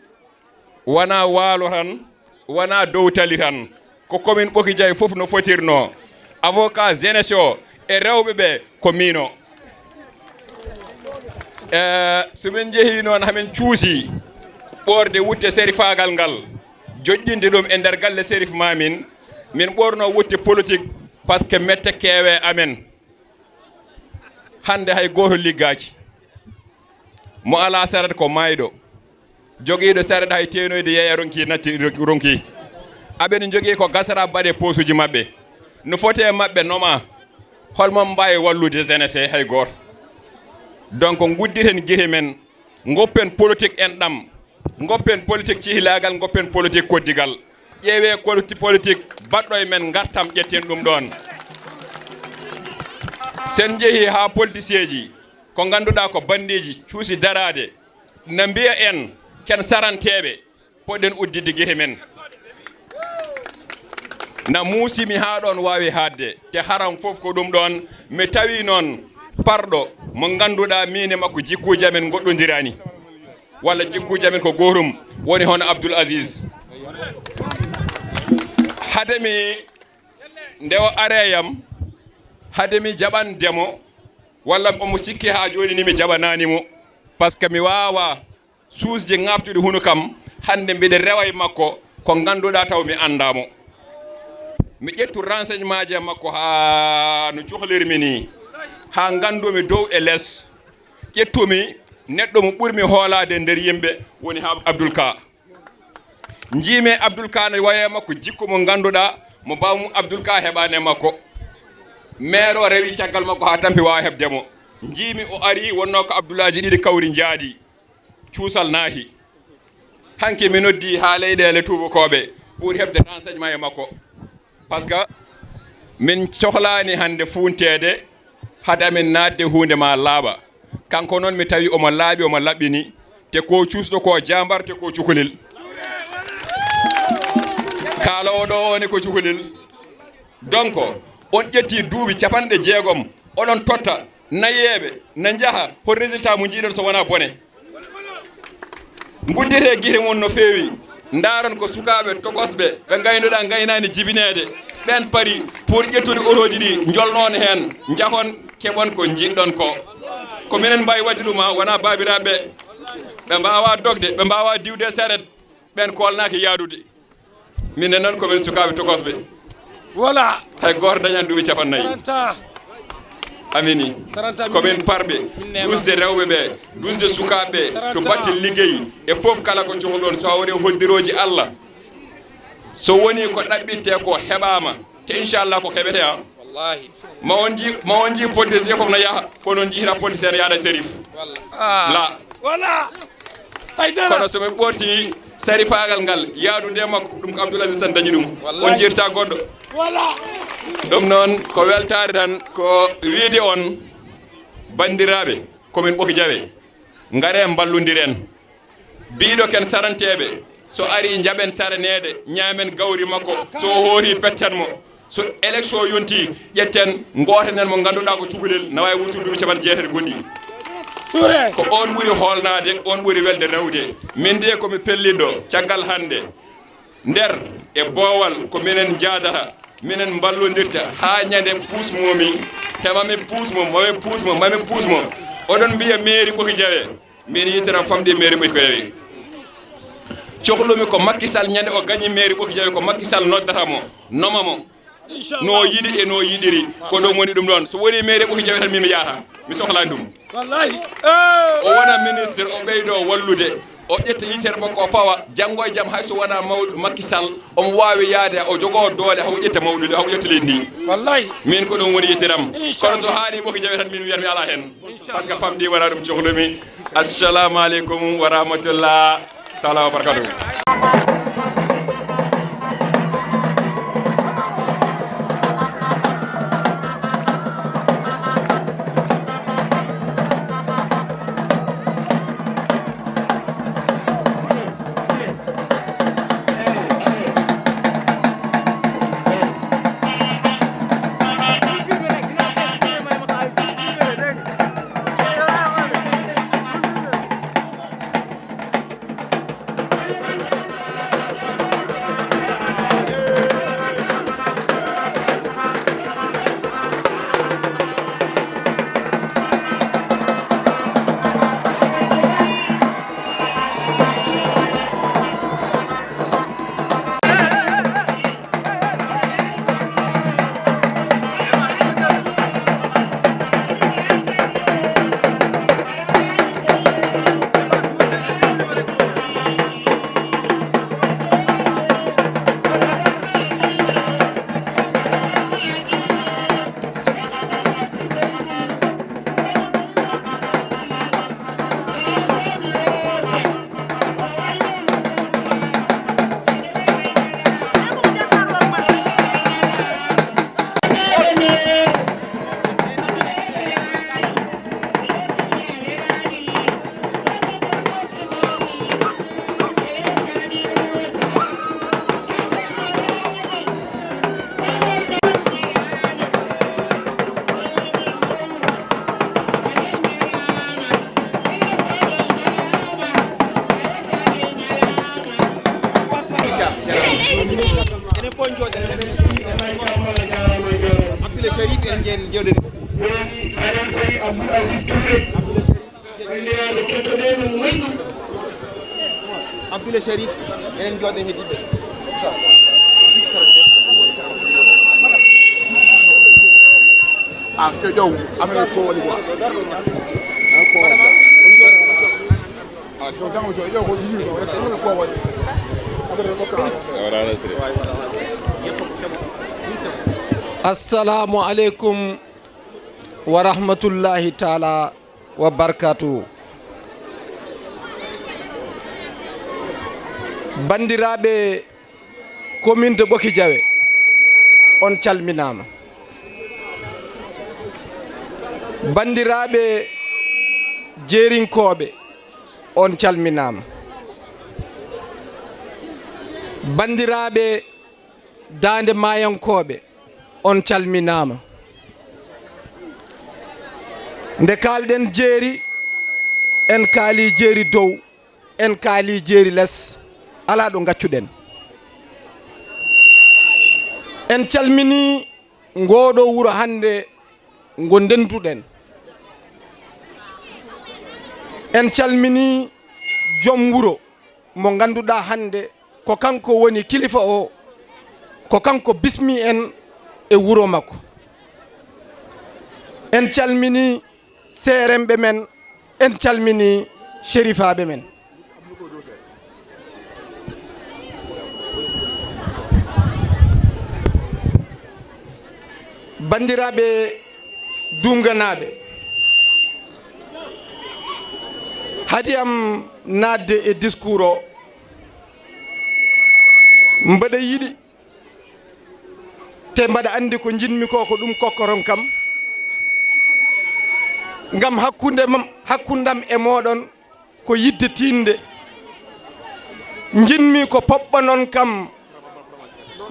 wonaa waalo tan, wonaa dow tali tan. Ko commune Ɓoki Jawe fof no fotirnoo. Avocat jeunesse o e rewɓe ɓe ko miin o. Eh, so min njehii noon, hamin cuusi ɓoorde wutte serifaagal ngal, joƴƴinde ɗum e nder galle serif maamin, min ɓoornoo wutte politique, parce que mette keewe amen. Hannde hay gooto liggaaki. Mo alaa saret ko maayɗo. Jogiiɗo saret hay teenoyde yeeya ronki natti ronki. Aɓe no njogii ko gasata mbaɗe poosuji maɓɓe. No foti e maɓɓe noma. Holmo mbaawi wallude jeunesse hay gooto? Donc, ngudditen gite men, ngoppen politique en ɗam. Ngoppen politique cihilaagal, ngoppen politique koddigal. Ƴeewee kolti politique baɗɗo e men ngartam, ƴetten ɗum ɗoon. Sen njehii haa politicieeji, ko ngannduɗaa ko bandiiji, cuusi daraade, na mbiya en ken saranteeɓe, poɗɗen udditde gite men. Na muusimi haa ɗoon waawi haaɗde, te haram fof ko ɗum ɗoon. Mi tawi noon parɗo mo ngannduɗaa miin e makko jikkuuji amen ngoɗɗondiraani. Walla jikkuuji amen ko gootum, woni hono Abdoul Aziz. Hade mi, nde o are yam, hade mi jaɓande mo, walla omo sikki haa jooni ni mi jaɓanaani mo, parce que mi waawaa suusde ŋaaɓtude hunu kam, hannde mbiɗa rewa e makko, ko ngannduɗaa taw mi anndaa mo. Mi ƴettu renseignement ji e makko haa no cohlirmi ni, haa nganndumi dow e les. Ƴettumi neɗɗo mo ɓurmi hoolaade nder yimɓe, woni Ab-, Abdoul Ka. Njiimi Abdoul Ka no wayi e makko jikku mo ngannduɗaa, mo baamu Abdoul Ka heɓaani e makko. Maire o rewi caggal makko haa tampi waawa heɓde mo. Njiimi o ari, wonnoo ko Abdoulaji ɗiɗi kawri njaadi. Cuusal naati. Hanki mi noddi haa leyɗeele tuubakooɓe pour heɓde renseignement e makko. Parce que min cohlaani hannde fuunteede hade amin naatde huunde ma laaɓa. Kanko noon mi tawi omo laaɓi, omo laɓɓini. Te ko cuusɗo ko jaambar, te ko cukalel. Kaaloowo ɗo o ne ko cukalel. Donc, on ƴetti duuɓi capanɗe jeegom, oɗon totta nayeeɓe, na njaha, hol résultat mo njiiɗon so wonaa bone? Ngudditee gite mon no feewi, ndaaron ko sukaaɓe tokosɓe, ɓe ngaynuɗaa ngaynaani jibineede, ɓeen pari pour ƴettude otooji ɗi, njolnoon heen, njahon, keɓon ko njiɗɗon ko. Ko minen mbaawi waɗde ɗum, a wonaa baabiraaɓe ɓe. Ɓe mbaawaa dogde, ɓe mbaawaa diwde saret, ɓeen koolnaaki yaadude. Minen noon ko min sukaaɓe tokosɓe. Voilà. Hay gooto dañan duuɓi capanɗe nayi. Trente ans. Amini. Trente ans. Ko min parɓe. Min neema. Dusde rewɓe ɓe, dusde sukaaɓe ɓe, to batte liggey e fof kala ko cohluɗon, so hawri e hoddirooji Allah. So wonii ko ɗaɓɓitte ko heɓaama, te inchallah ko heɓete, a. Wallahi. Ma on nji-, ma on nji politicien fof no yaha, kono on njihira politicien no yaada Serif. Walla. Ah. La. Wala. Haydara. Kono so mi ɓorti sarifaagal ngal, yaadude e makko, ɗum ko Abdoul Aziz tan dañi ɗum. Wallahi. On jirta goɗɗo. Wala. Ɗum noon ko weltaare tan, ko wiide on, banndiraaɓe, ko min Ɓoki Jawe. Ngaree mballondiren. Biiɗo ken saranteeɓe, so ari njaɓen saraneede, ñaamen gawri makko, so o hoori petten mo. So élection yonti, ƴetten, ngootanen mo ngannduɗaa ko cukalel, na waawi wurtude duuɓi capanɗe jeetati goɗɗi. Ko on ɓuri hoolnaade, on ɓuri welde rewde. Min de ko mi pelliɗɗo caggal hannde. Nder e boowal ko minen njaadata, minen mballondirta haa ñande puus momi, heɓa mi puus mo, mami puus mo, mami puus mo. Oɗon mbiya mairie Ɓoki Jawe, min yitteram famɗi mairie Ɓoki Jawe. Cohlumi ko Macky Sall, ñande o gañi mairie Ɓoki Jawe, ko Macky Sall noddata mo, noma mo. No yiɗi e no yiɗiri, ko ɗum woni ɗum ɗon. So woni mairie Ɓoki Jawe tan, min mi yaata, mi sohlaani ɗum. Wallahi. O wona ministre, o ɓeydo wallude, o ƴetta yitere makko, o fawa, janngo e jam, hay so wona mawɗo Macky Sall, omo waawi yaade, o jogoo doole, haw ƴetta mawɗude, haw ƴetta leydi ndi. Wallahi. Min ko ɗum woni yitteram. Kono so haali Ɓoki Jawe tan, min wiyat mi alaa heen. Par ce que famɗi wona ɗum cohlumi. Assalamu aleykum wa rahmatullah taala wa barakatuh. Enen fof njooɗen. Abdoulaye Sharif, en njee-, njewdedi. Abdoulaye Sharif, enen njooɗen heddiɓe. Ah, te jaw, affaire ko woni quoi. Assalamu aleykum wa rahmatullahi taala wa barakatuhu. Banndiraaɓe commune de Ɓoki Jawe, on calminaama. Banndiraaɓe jeerinkooɓe, on calminaama. Banndiraaɓe daande maayankooɓe, on calminaama. Nde kaalɗen jeeri, en kaalii jeeri dow, en kaalii jeeri les, alaa ɗo ngaccuɗen. En calminii ngooɗoo wuro hannde ngo ndentuɗen. En calminii joom wuro mo ngannduɗaa hannde ko kanko woni kilifa o, ko kanko bismi en e wuro makko. En calminii seeremɓe men, en calminii sherifaaɓe men. Banndiraaɓe duumganaaɓe, hadi am naatde e discours o, mbaɗa yiɗi te mbaɗa anndi ko njiɗmi ko, ko ɗum kokkoron kam, ngam hakkunde mam-, hakkundam e mooɗon ko yiɗde tiiɗnde. Njiɗmi ko poɓɓanon kam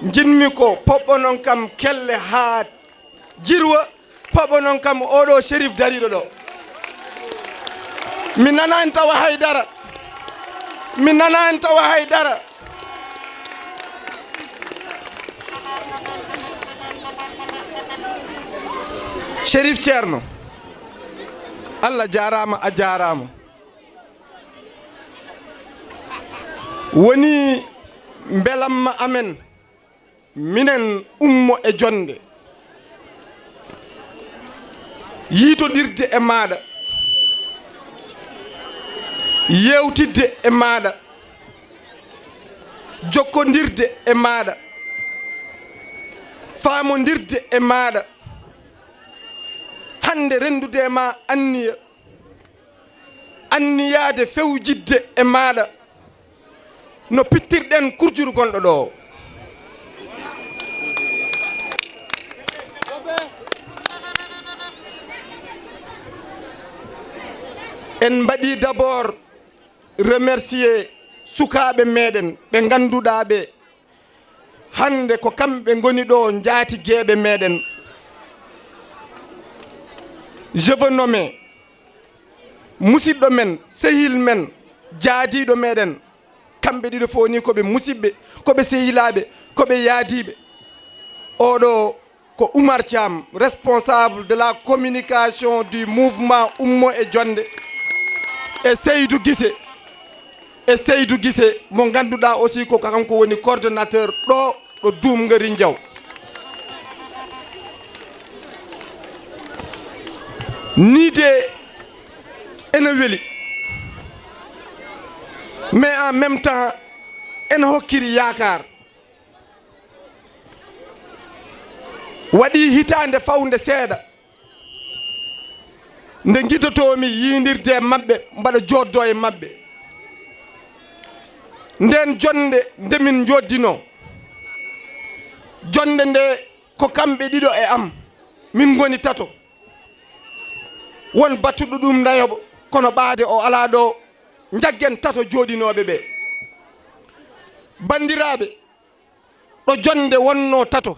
Njiɗmi ko poɓɓonon kam kelle haa jirwa, poɓɓonon kam oɗo Sherif dariɗo ɗo. Mi nanaani tawa haydara. Mi nanaani tawa haydara. Sherif Ceerno, Allah jaaraama, a jaaraama. Woni mbelamma amen, minen Ummo e Jonnde, yiitondirde e maaɗa, yeewtidde e maaɗa, jokkondirde e maaɗa, faamondirde e maaɗa, hannde renndude e ma anniya, anniyaade fewjidde e maaɗa no pittirɗen kurjuru gonɗo ɗo o. En mbaɗi d'abord remercier sukaaɓe meɗen ɓe ngannduɗaa ɓe hannde ko kamɓe ngoni ɗo njaatigeeɓe meɗen. Je veux nommer musidɗo men, sehil men, jaadiiɗo meɗen. Kamɓe ɗiɗo fof ni ko ɓe musidɓe, ko ɓe sehilaaɓe, ko ɓe yaadiiɓe. Oɗo ko Oumar Thiam, responsable de la communication du mouvement Ummo e Jonnde, e Seydou Guissé, e Seydou Guissé mo ngannduɗaa aussi ko kanko woni coordonnateur ɗo, ɗo Duum Ngari Njaw. Nii de ene weli, mais en même temps ene hokkiri yaakaar. Waɗii hitaande fawnde seeɗa nde ngiɗotoomi yiindirde e maɓɓe, mbaɗa jooɗdo e maɓɓe. Ndeen jonnde nde min njooddinoo, jonnde nde ko kamɓe ɗiɗo e am, min ngoni tato. Won battuɗo ɗum nayoɓo, kono ɓaade o alaa ɗo, njaggen tato jooɗinooɓe ɓe. Banndiraaɓe, ɗo jonnde wonnoo tato,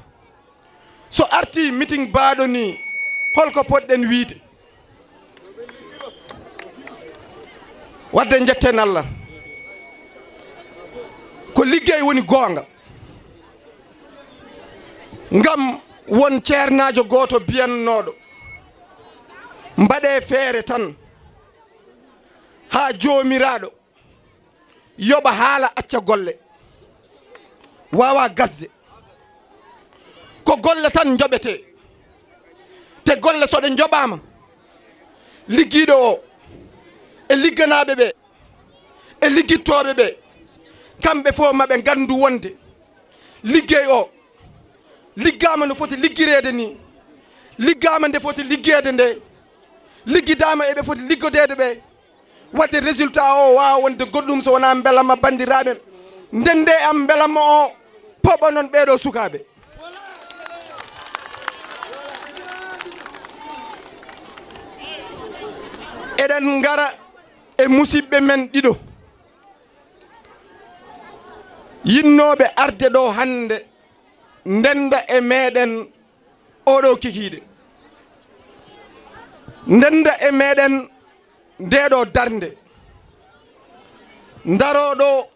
so artii meeting baaɗo nii, holko potɗen wiyde? Wadde njetten Allah. Ko liggey woni goonga. Ngam won ceernaajo gooto biyannooɗo, mbaɗee feere tan haa Joomiraaɗo yoɓa haala, acca golle, waawa gasde. Ko golle tan njoɓetee. Te golle so ɗe njoɓaama, liggiiɗo o e ligganaaɓe ɓe e liggittooɓe ɓe, kamɓe fof maɓe nganndu wonde liggey o liggaama no foti liggireede ni, liggaama nde foti liggeede nde, liggidaama eɓe foti liggodeede ɓe. Wadde résultat o waawa wonde goɗɗum so wonaa mbelamma banndiraaɓe. Ndende am mbelamma o poɓa noon ɓeeɗo sukaaɓe. Eɗen ngara e musiɓɓe men ɗiɗo yinnooɓe arde ɗo hannde, ndenda e meɗen oɗo kikiiɗe, ndenda e meɗen ndeɗo darnde, ndaroo ɗo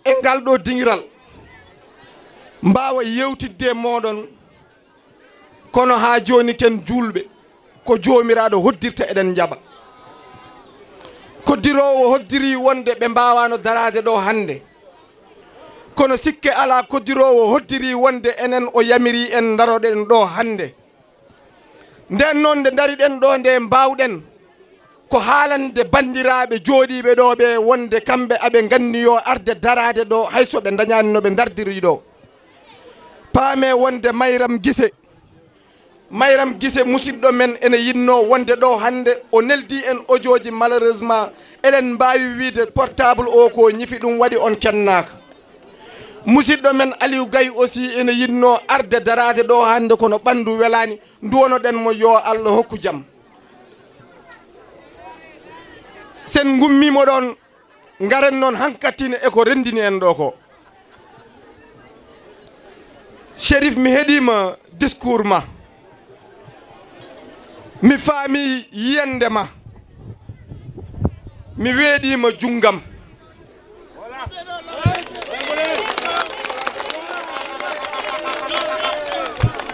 e ngal ɗo dingiral, mbaawa yewtidde e mooɗon. Kono haa jooni ken juulɓe, ko Joomiraaɗo hoddirta eɗen njaɓa. Koddiroowo hoddiri wonde ɓe mbaawaano daraade ɗo hannde. Kono sikke alaa, koddiroowo hoddiri wonde enen o yamiri en ndaroɗen ɗo hannde. Nden noon nde ndariɗen ɗo nde mbaawɗen ko haalande banndiraaɓe jooɗiiɓe ɗo ɓe wonde kamɓe aɓe nganni yo arde daraade ɗo hay so ɓe ndañaani no ɓe ndardiri ɗo. Paame wonde Mayram Gise, Mayram Gise musiɗɗo men ene yinnoo wonde ɗo hannde o neldi en audio ji, malheureusement eɗen mbaawi wiide portable o ko ñifi ɗum waɗi on kennaaka. Musiɗɗo men Aliou Gaye aussi ene yinnoo arde daraade ɗo hannde kono ɓanndu welaani, nduwonoɗen mo yo Allah hokku jam. Sen ngummiima ɗoon, ngaren noon hankatin e ko renndini en ɗo ko. Chérif, mi heɗiima discours ma. Mi faami yiyannde ma. Mi weeɗiima junngam.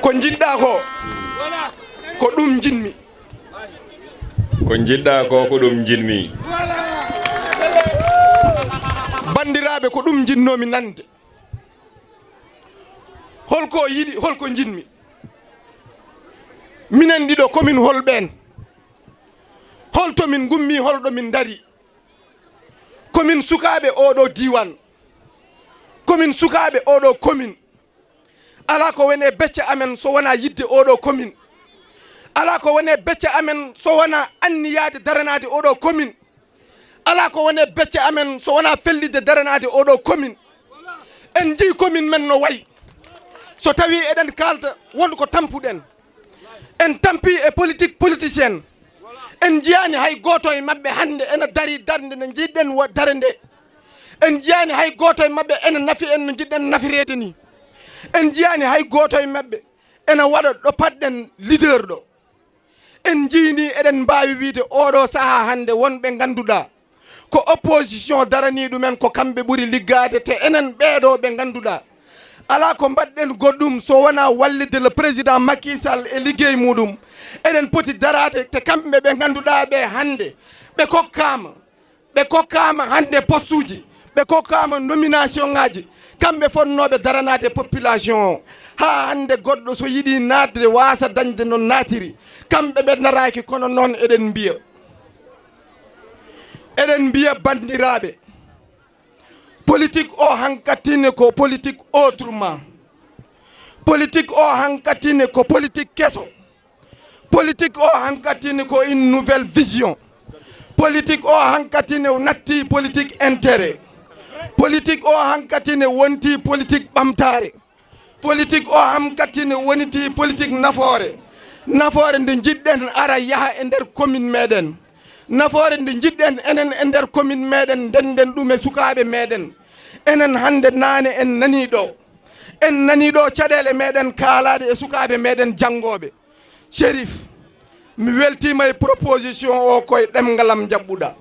Ko njiɗɗa ko, ko ɗum njiɗmi. Ko njiɗɗa ko, ko ɗum njiɗmi. Banndiraaɓe, ko ɗum njiɗnoomi nande. Holko o yiɗi, holko njiɗmi? Minen ɗiɗo, ko min holɓeen? Holto min ngummi, holɗo min ndari? Ko min sukaaɓe oɗo diiwaan. Ko min sukaaɓe oɗo commune. Alaa ko woni e becce amen so wonaa yiɗde oɗo commune. Alaa ko woni e becce amen so wonaa anniyaade daranaade oɗo commune. Alaa ko woni e becce amen so wonaa fellitde daranaade oɗo commune. En njii commune men no wayi. So tawii eɗen kaalda, won ko tampuɗen. En tampii e politique politicienne. En njiyaani hay gooto e maɓɓe hannde ena darii darnde nde njiɗɗen wa-, dare nde. En njiyaani hay gooto e maɓɓe ena nafi en no njiɗɗen nafireede ni. En njiyaani hay gooto e maɓɓe ena waɗa ɗo paɗɗen leader ɗo. En njii ni eɗen mbaawi wiyde oɗo sahaa hannde won ɓe ngannduɗaa ko opposition daranii ɗumen, ko kamɓe ɓuri liggaade, te enen ɓeeɗo ɓe ngannduɗaa alaa ko mbaɗɗen goɗɗum so wonaa wallitde le président Macky Sall e liggey muɗum. Eɗen poti daraade te kamɓe ɓe ngannduɗaa ɓe hannde ɓe kokkaama, ɓe kokkaama hannde postuuji, ɓe kokkaama nomination ŋaaji, kamɓe fotnooɓe daranaade population o. Haa hannde goɗɗo so yiɗi naatde waasa dañde no naatiri, kamɓe ɓe daraaki, kono noon eɗen mbiya, eɗen mbiya banndiraaɓe, politique o hankatine ko politique autrement. Politique o hankatine ko politique keso. Politique o hankatine ko une nouvelle vision. Politique o hankatine natti politique intérêt. Politique o hankatine wonti politique ɓamtaare. Politique o hankatine woniti politique nafoore. Nafoore nde njiɗɗen ara yaha e nder commune meɗen. Nafoore nde njiɗɗen enen e nder commune meɗen, ndenden ɗum e sukaaɓe meɗen. Enen hannde naane en nanii ɗo. En nanii ɗo caɗeele meɗen kaalaade e sukaaɓe meɗen janngooɓe. Chérif, mi weltiima e proposition o, ko e ɗemngal am njaɓɓuɗaa.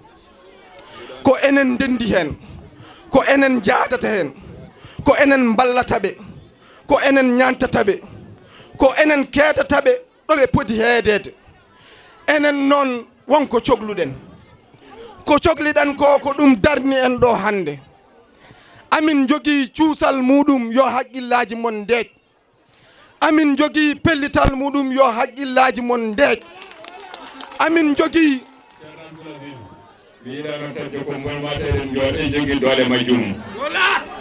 Ko enen ndenndi heen, ko enen njaadata heen, ko enen mballata ɓe, ko enen ñaantata ɓe, ko enen keedata ɓe ɗo ɓe poti heedeede. Enen noon, won ko cokluɗen. Ko cokliɗen ko, ko ɗum darni en ɗo hannde. Amin njogii cuusal muɗum, yo haqqillaaji mon ndeeƴ. Amin njogii pellital muɗum, yo haqqillaaji mon ndeeƴ. Amin njogii. Mi yiɗaano taƴde ko mboy mata eɗen njooɗe jogii doole majjum.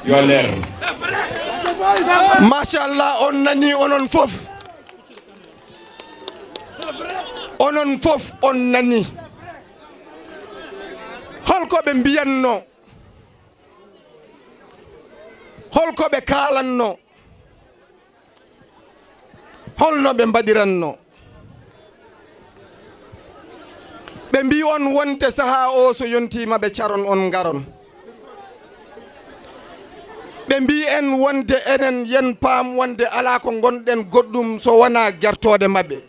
Yo leer. Machallah, on nanii onon fof. Onon fof on nanii. Holko ɓe mbiyatnoo? Holko ɓe kaalatnoo? Holno ɓe mbaɗiratnoo? Ɓe mbii on wonde sahaa o so yontiima ɓe caron on ngaron. Ɓe mbii en wonde enen yen paam wonde alaa ko ngonɗen goɗɗum so wonaa gertooɗe maɓɓe.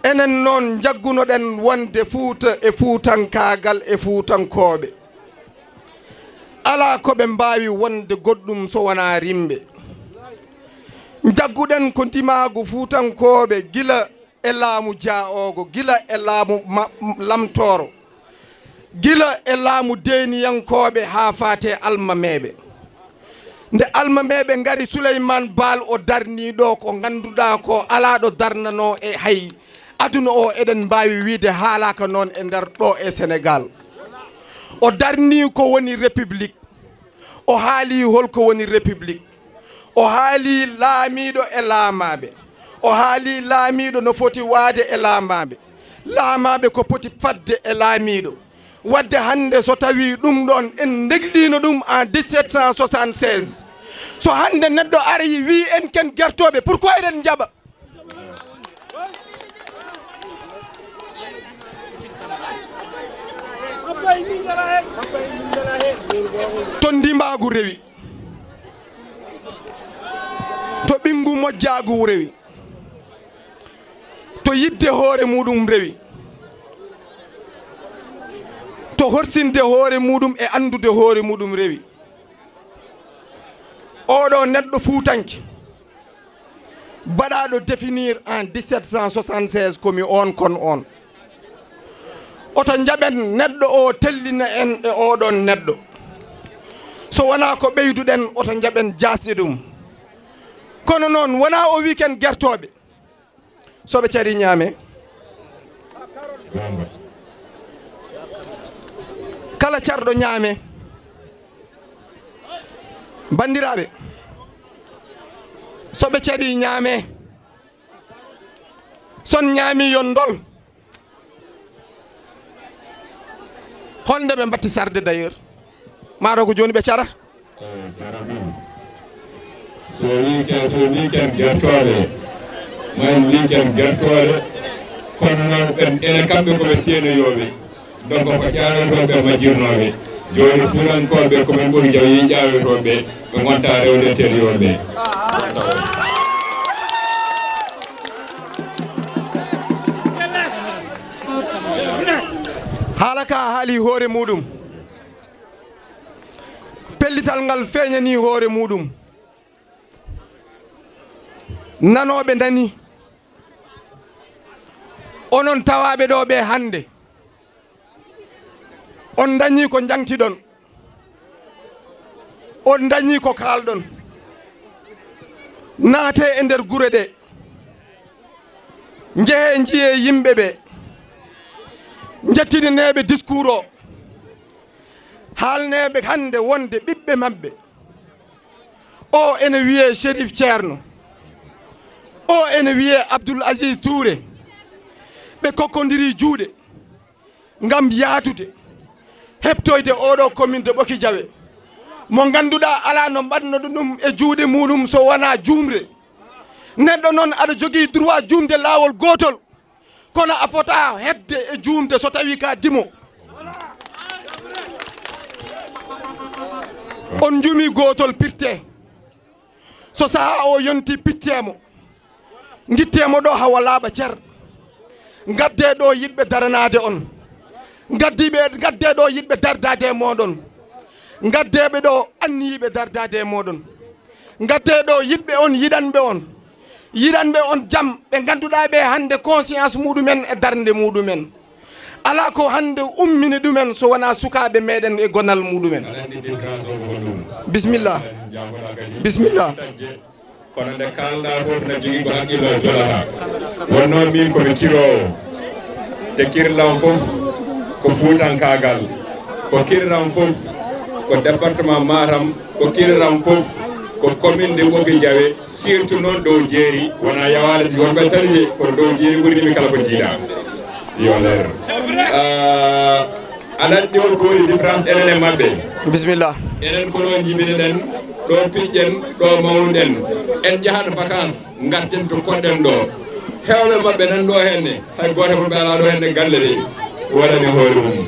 Enen noon njaggunoɗen wonde Fuuta e fuutankaagal e fuutankooɓe. Alaa ko ɓe mbaawi wonde goɗɗum so wonaa rimɓe. Njagguɗen ko ndimaagu fuutankooɓe gila e laamu jaa'oogo, gila e laamu ma-, lamtooro, gila e laamu deeniyankooɓe haa faate almameeɓe. Nde almameeɓe ngari, Suleymaan Baal o darnii ɗo ko ngannduɗaa ko alaa ɗo darnanoo e hay aduna o, eɗen mbaawi wiyde haalaaka noon e nder ɗo e Senegaal. O darnii ko woni République. O haali holko woni République. O haali laamiiɗo e laamaaɓe. O haali laamiiɗo no foti waade e laamaaɓe. Laamaaɓe ko poti fadde e laamiiɗo. Wadde hannde so tawii ɗum ɗoon en ndegliino ɗum en dix-sept cent soixante-seize, so hannde neɗɗo ari wii en ken gertooɓe, pourquoi eɗen njaɓa? To ndimaagu rewi. To ɓinngu mojjaagu rewi, to yiɗde hoore muuɗum rewi, to horsinde hoore muuɗum e anndude hoore muuɗum rewi, oɗo neɗɗo fuutanke baɗaaɗo définir en dix-sept cent soixante-seize ko mi oon kon oon. Oto njaɓen neɗɗo o tellina en e oɗon neɗɗo. So wonaa ko ɓeyduɗen, oto njaɓen jaasde ɗum. Kono noon, wonaa o weekend gertooɓe. So ɓe carii ñaame. Kala carɗo ñaame. Banndiraaɓe, so ɓe carii ñaame. Son ñaami yon ndol. Holnde ɓe mbatti sarde d'ailleurs? Maaro ko jooni ɓe carata. Eh, jarama. So weekend, so weekend gertooɗe, ma en weekend gertooɗe, kono noon ɓen, ene kamɓe ko ɓe teenoyooɓe, donc ko ƴaawetooɓe majjirnooɓe. Jooni fuutankooɓe ko ɓen ɓuri jaw yi ƴaawetooɓe, ɓe ngonta rewde teenoyooɓe. Haala ka haali hoore muuɗum. Pellital ngal feeñanii hoore muuɗum. Nanooɓe nani. Onon tawaaɓe ɗo ɓe hannde, on ndañii ko njaŋtiɗon, on ndañii ko kaalɗon. Naatee e nder gure ɗe, njehee njiyee yimɓe ɓe, njettinineeɓe discours o, haalneeɓe hannde wonde ɓiɓɓe maɓɓe. O ene wiyee Chérif Ceerno. O ene wiyee Abdoul Aziz Touré. Ɓe kokkondirii juuɗe ngam yahdude, heɓtoyde oɗo commune de Ɓoki Jawe, mo ngannduɗaa alaa no mbaɗnoɗo ɗum e juuɗe muuɗum so wonaa juumre. Neɗɗo noon aɗa jogii droit juumde laawol gootol, kono a fotaa hedde e juumde so tawii ka dimo. On njumi gootol pirte. So sahaa o yonti, pittee mo. Ngittee mo ɗo hawa laaɓa cer. Ngaddee ɗo yiɗɓe daranaade on. Ngaddiiɓe, ngaddee ɗo yiɗɓe dardaade e mooɗon. Ngaddeeɓe ɗo anniyiiɓe dardaade e mooɗon. Ngaddee ɗo yiɗɓe on, yiɗanɓe on. Yiɗanɓe on jam, ɓe ngannduɗaa ɓe hannde conscience muuɗumen e darnde muuɗumen. Alaa ko hannde ummini ɗumen so wonaa sukaaɓe meɗen e gonal muuɗumen. Aɗa anndi différence o ko honɗum? Bisimilla. Jaafoɗaa kadi. Bisimilla. Kono nde kaalɗaa fof na jogii ko hakkillo jolata. Wonnoo miin ko mi kiroowo. Te kirlam fof ko fuutankaagal. Ko kirlam fof ko département Matam. Ko kirlam fof ko commune de Ɓoki Jawe. Surtout noon dow jeeri, wonaa yawaade wonɓe tan de, kono dow jeeri ɓurmi kala ko jiidaa. Yo leer. Ah, aɗa anndi hol ko woni différence enen e maɓɓe? Bisimilla. Enen ko ɗo njibinoɗen, ɗo piƴƴen, ɗo mawnuɗen. En njahat vacances, ngarten to koɗɗen ɗo. Heewɓe maɓɓe nan ɗo henne, hay gooto maɓɓe alaa ɗo henne galle de, waɗani hoore mum.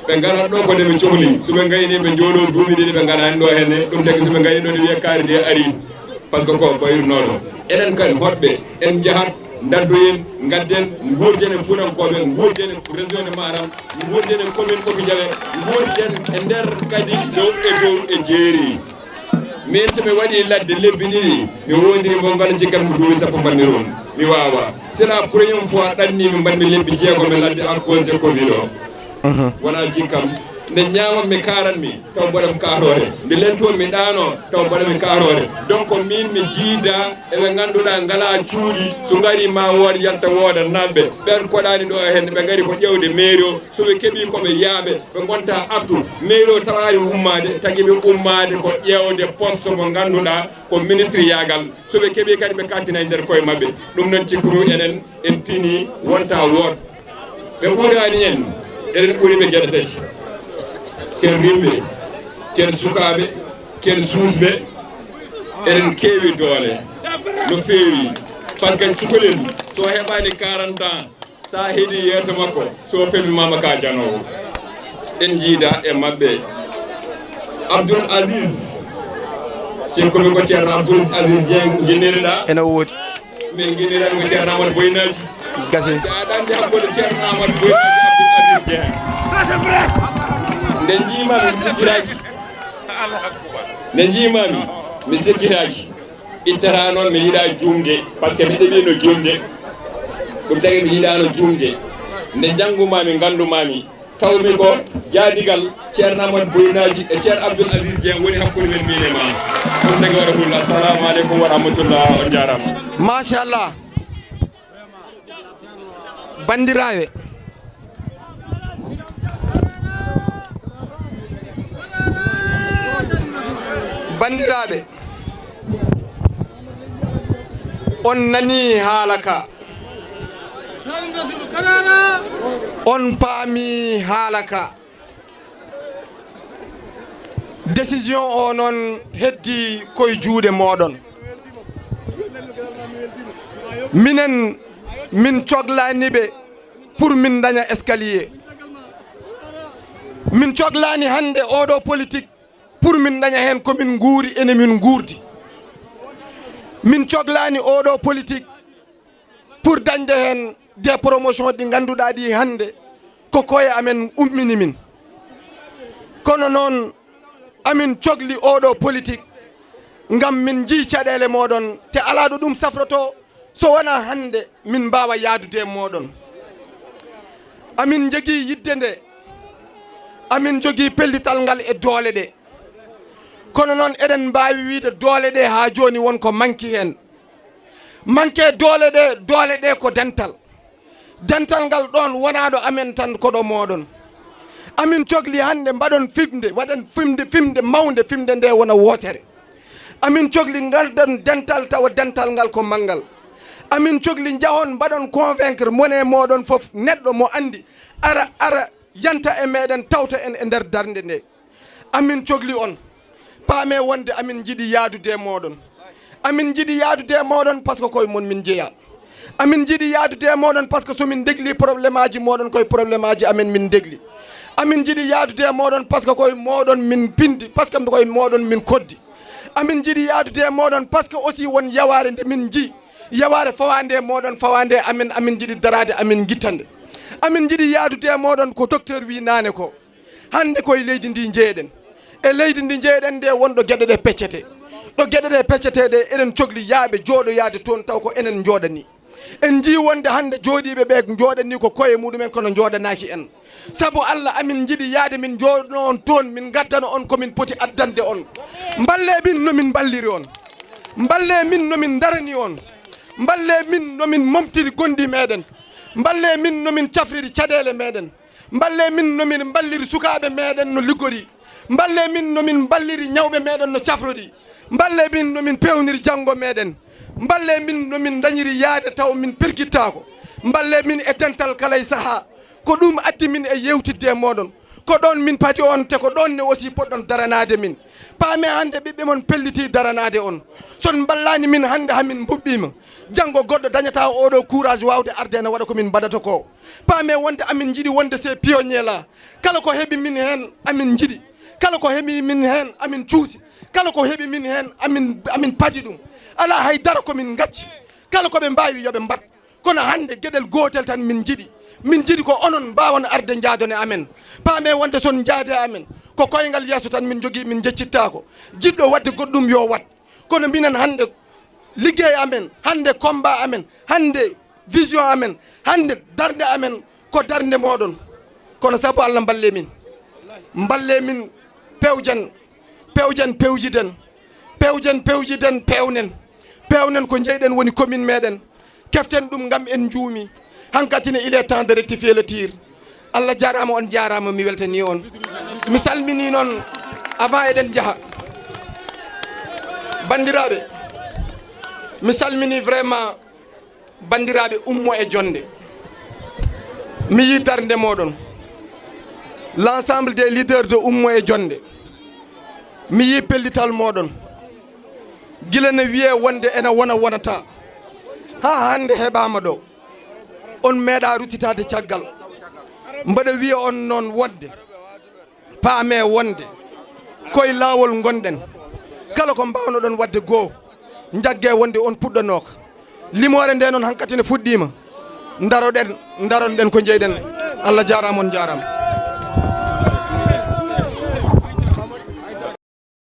Ɓe ngarat ɗo ko nde ɓe cohli, so ɓe ngayni ɓe njooɗo duuɓi ɗiɗi ɓe ngaraani ɗo henne, ɗum tagi so ɓe ngayni ɗo nde wiya kaari nde arii. Par ce que ko bayrunooɗo. Enen kadi hoɗɓe, en njahat, ndaddoyen, ngadden, nguurden e Fuutankooɓe, nguurden e région de Matam, nguurden e commune Ɓoki Jawe, nguurden e nder kadi dow e dow e jeeri. Min so mi waɗii ladde lebbi ɗiɗi, mi woondiri mo ngal jikkam ko duuɓi sappo mbaɗmi ɗum. Mi waawaa. C'est la première fois ɗannii mi mbaɗmi lebbi jeegom e ladde à cause de covid o. Wonaa jikkam. Nde ñaaman mi kaaran mi, taw mbaɗam kaarore. Nde lentoo mi ɗaanoo, taw mbaɗam kaarore. Donc min mi jiida e ɓe ngannduɗaa ngalaa cuuɗi, so ngarii ma wood yalta wooda naɓɓe. Ɓeen koɗaani ɗo e heen, ɓe ngari ko ƴeewde mairie o. So ɓe keɓii ko ɓe yaaɓe, ɓe ngonta artu. Mairie o tawaani ummaade, tagi ɓe ummaade ko ƴeewde poste mo ngannduɗaa ko ministre yaagal. So ɓe keɓii kadi ɓe kattina e nder koye maɓɓe. Ɗum noon cikkumi enen en pinii wonta wood. Ɓe ɓuraani en, eɗen ɓuri ɓe geɗe tati. Ken rimɓe, ken sukaaɓe, ken suusɓe, eɗen keewi doole no feewi. Par ce que cukalel so heɓaani quarante ans, sa heedi yeeso makko, so femi mama ka janoowo. En jiida e maɓɓe. Abdoul Aziz, Ceerno ko Ceerno Abdoul Aziz Dieng, njinnirɗa. Ene woodi. Min njinnirani ko Ceerno Amadou Boynaji. Gasi. Aɗa anndi hakkunde Ceerno Amadou Boynaji Abdoul Aziz Dieng. Nde njiimami, mi sikkiraaki. Nde njiimami, mi sikkiraaki. Ittata noon, mi yiɗa juumde, parce que mi ɗeɓino juumde. Ɗum tagi mi yiɗano juumde. Nde njanngumami, nganndumami, tawmi ko jaadigal Ceerno Amadou Boynaji e Ceerno Abdoul Aziz Dieng woni hakkunde men, min e ma. Ɗum tagi waɗa hul. Assalamu aleykum wa rahmatullah, on njaaraama. Machallah. Banndiraaɓe, banndiraaɓe, on nanii haala ka, on paamii haala ka. Décision o noon heddi koye juuɗe mooɗon. Minen, min coglani ɓe pour min daña escalier. Min coglani hannde oɗo politique pour min daña heen ko min nguuri, ene min nguurdi. Min coglani oɗo politique pour dañde heen des promotions ɗi ngannduɗaa ɗi hannde ko koye amen ummini min. Kono noon, amin cogli oɗo politique ngam min njii caɗeele mooɗon, te alaa ɗo ɗum safroto so wonaa hannde min mbaawa yahdude e mooɗon. Amin njogii yiɗde nde, amin njogii pellital ngal e doole ɗe. Kono noon, eɗen mbaawi wiyde doole ɗe haa jooni won ko manki heen. Manque doole ɗe, doole ɗe ko dental. Dental ngal ɗoon wonaa ɗo amen tan, ko ɗo mooɗon. Amin cogli hannde mbaɗon fimde, waɗen fimde, fimde mawnde, fimde nde wona wootere. Amin cogli ngarɗon dental tawa dental ngal ko manngal. Amin cogli njahon mbaɗon convaincre mone mooɗon fof, neɗɗo mo anndi, ara, ara yanta e meɗen, tawta en e nder darnde nde. Amin cogli on, paame wonde amin njiɗi yahdude e mooɗon. Amin njiɗi yahdude e mooɗon parce que koye mon min njeyaa. Amin njiɗi yahdude e mooɗon parce que so min degli problème aji mooɗon, koye problème aji amen min degli. Amin njiɗi yahdude e mooɗon parce que koye mooɗon min pindi, parce que koye mooɗon min koddi. Amin njiɗi yahdude e mooɗon parce que aussi won yawaare nde min njii, yawaare fawaande e mooɗon, fawaande e amen, amin njiɗi daraade, amin ngittande. Amin njiɗi yahdude e mooɗon ko docteur wi naane ko. Hannde ko e leydi ndi njeeɗen. E leydi ndi njeeɗen nde won ɗo geɗe ɗe peccete. Ɗo geɗe ɗe peccete ɗe, eɗen cogli yaaɓe jooɗoyaade toon taw ko enen njooɗanii. En njii wonde hannde jooɗiiɓe ɓe njooɗanii ko koye muɗumen kono njooɗanaaki en. Sabu Allah, amin njiɗi yahde min njooɗano on toon, min ngaddana on ko min poti addande on. Mballee min no min mballiri on. Mballee min no min ndarani on. Mballee min no min momtiri gonɗi meɗen. Mballee min no min cafriri caɗeele meɗen. Mballee min no min mballiri sukaaɓe meɗen no liggori. Mballee min no min mballiri ñawɓe meɗen no cafrori. Mballee min no min peewniri janngo meɗen. Mballee min no min ndañiri yahde taw min pergittaako. Mballee min e dental kala e sahaa. Ko ɗum addi min e yeewtidde e mooɗon. Ko ɗoon min padi on, te ko ɗoon ne aussi poɗɗon daranaade min. Paame hannde ɓiɓɓe mon pellitii daranaade on. So on mballaani min hannde, hamin mbuɓɓiima. Janngo goɗɗo dañataa oɗo courage waawde arde ene waɗa ko min mbaɗata ko. Paame wonde amin njiɗi wonde ces pionniers là. Kala ko heɓi min heen, amin njiɗi. Kala ko heɓi min heen, amin cuusi. Kala ko heɓi min heen, amin, amin padi ɗum. Alaa hay dara ko min ngacci. Kala ko ɓe mbaawi, yo ɓe mbaɗ. Kono hannde geɗel gootel tan min njiɗi. Min njiɗi ko onon mbaawon arde njaadon e amen. Paame wonde so on njaade e amen, ko koyngal yeeso tan min njogii, min njeccittaako. Jiɗɗo waɗde goɗɗum yo waɗ. Kono minen hannde, liggey amen, hannde combat amen, hannde vision amen, hannde darnde amen ko darnde mooɗon. Kono sabu Allah, mballee min. Mballee min, pewjen, pewjen, pewjiden, pewjen, pewjiden, pewnen. Pewnen ko njeyɗen woni commune meɗen. Keften ɗum ngam en njuumi. Hankatine, il est temps de rectifier le tir. Allah jaaraama, on jaaraama, mi weltanii on. Mi salminii noon, avant eɗen njaha. Banndiraaɓe, mi salminii vraiment banndiraaɓe Ummo e Jonnde. Mi yii darnde mooɗon. L'ensemble des leaders de Ummo e Jonnde. Mi yii pellital mooɗon. Gila ne wiyee wonde ene wona, wonata. Haa hannde heɓaama ɗo. On meeɗaa ruttitaade caggal. Mbaɗa wiya on noon wonde, paamee wonde koye laawol ngonɗen. kala ko mbawnoɗon wadde goo, njagge wonde on puɗɗanooka. Limoore nde noon hankati ne fuɗɗiima. Ndaroɗen, ndaronɗen ko njeyɗen. Allah jaaraama, on njaaraama.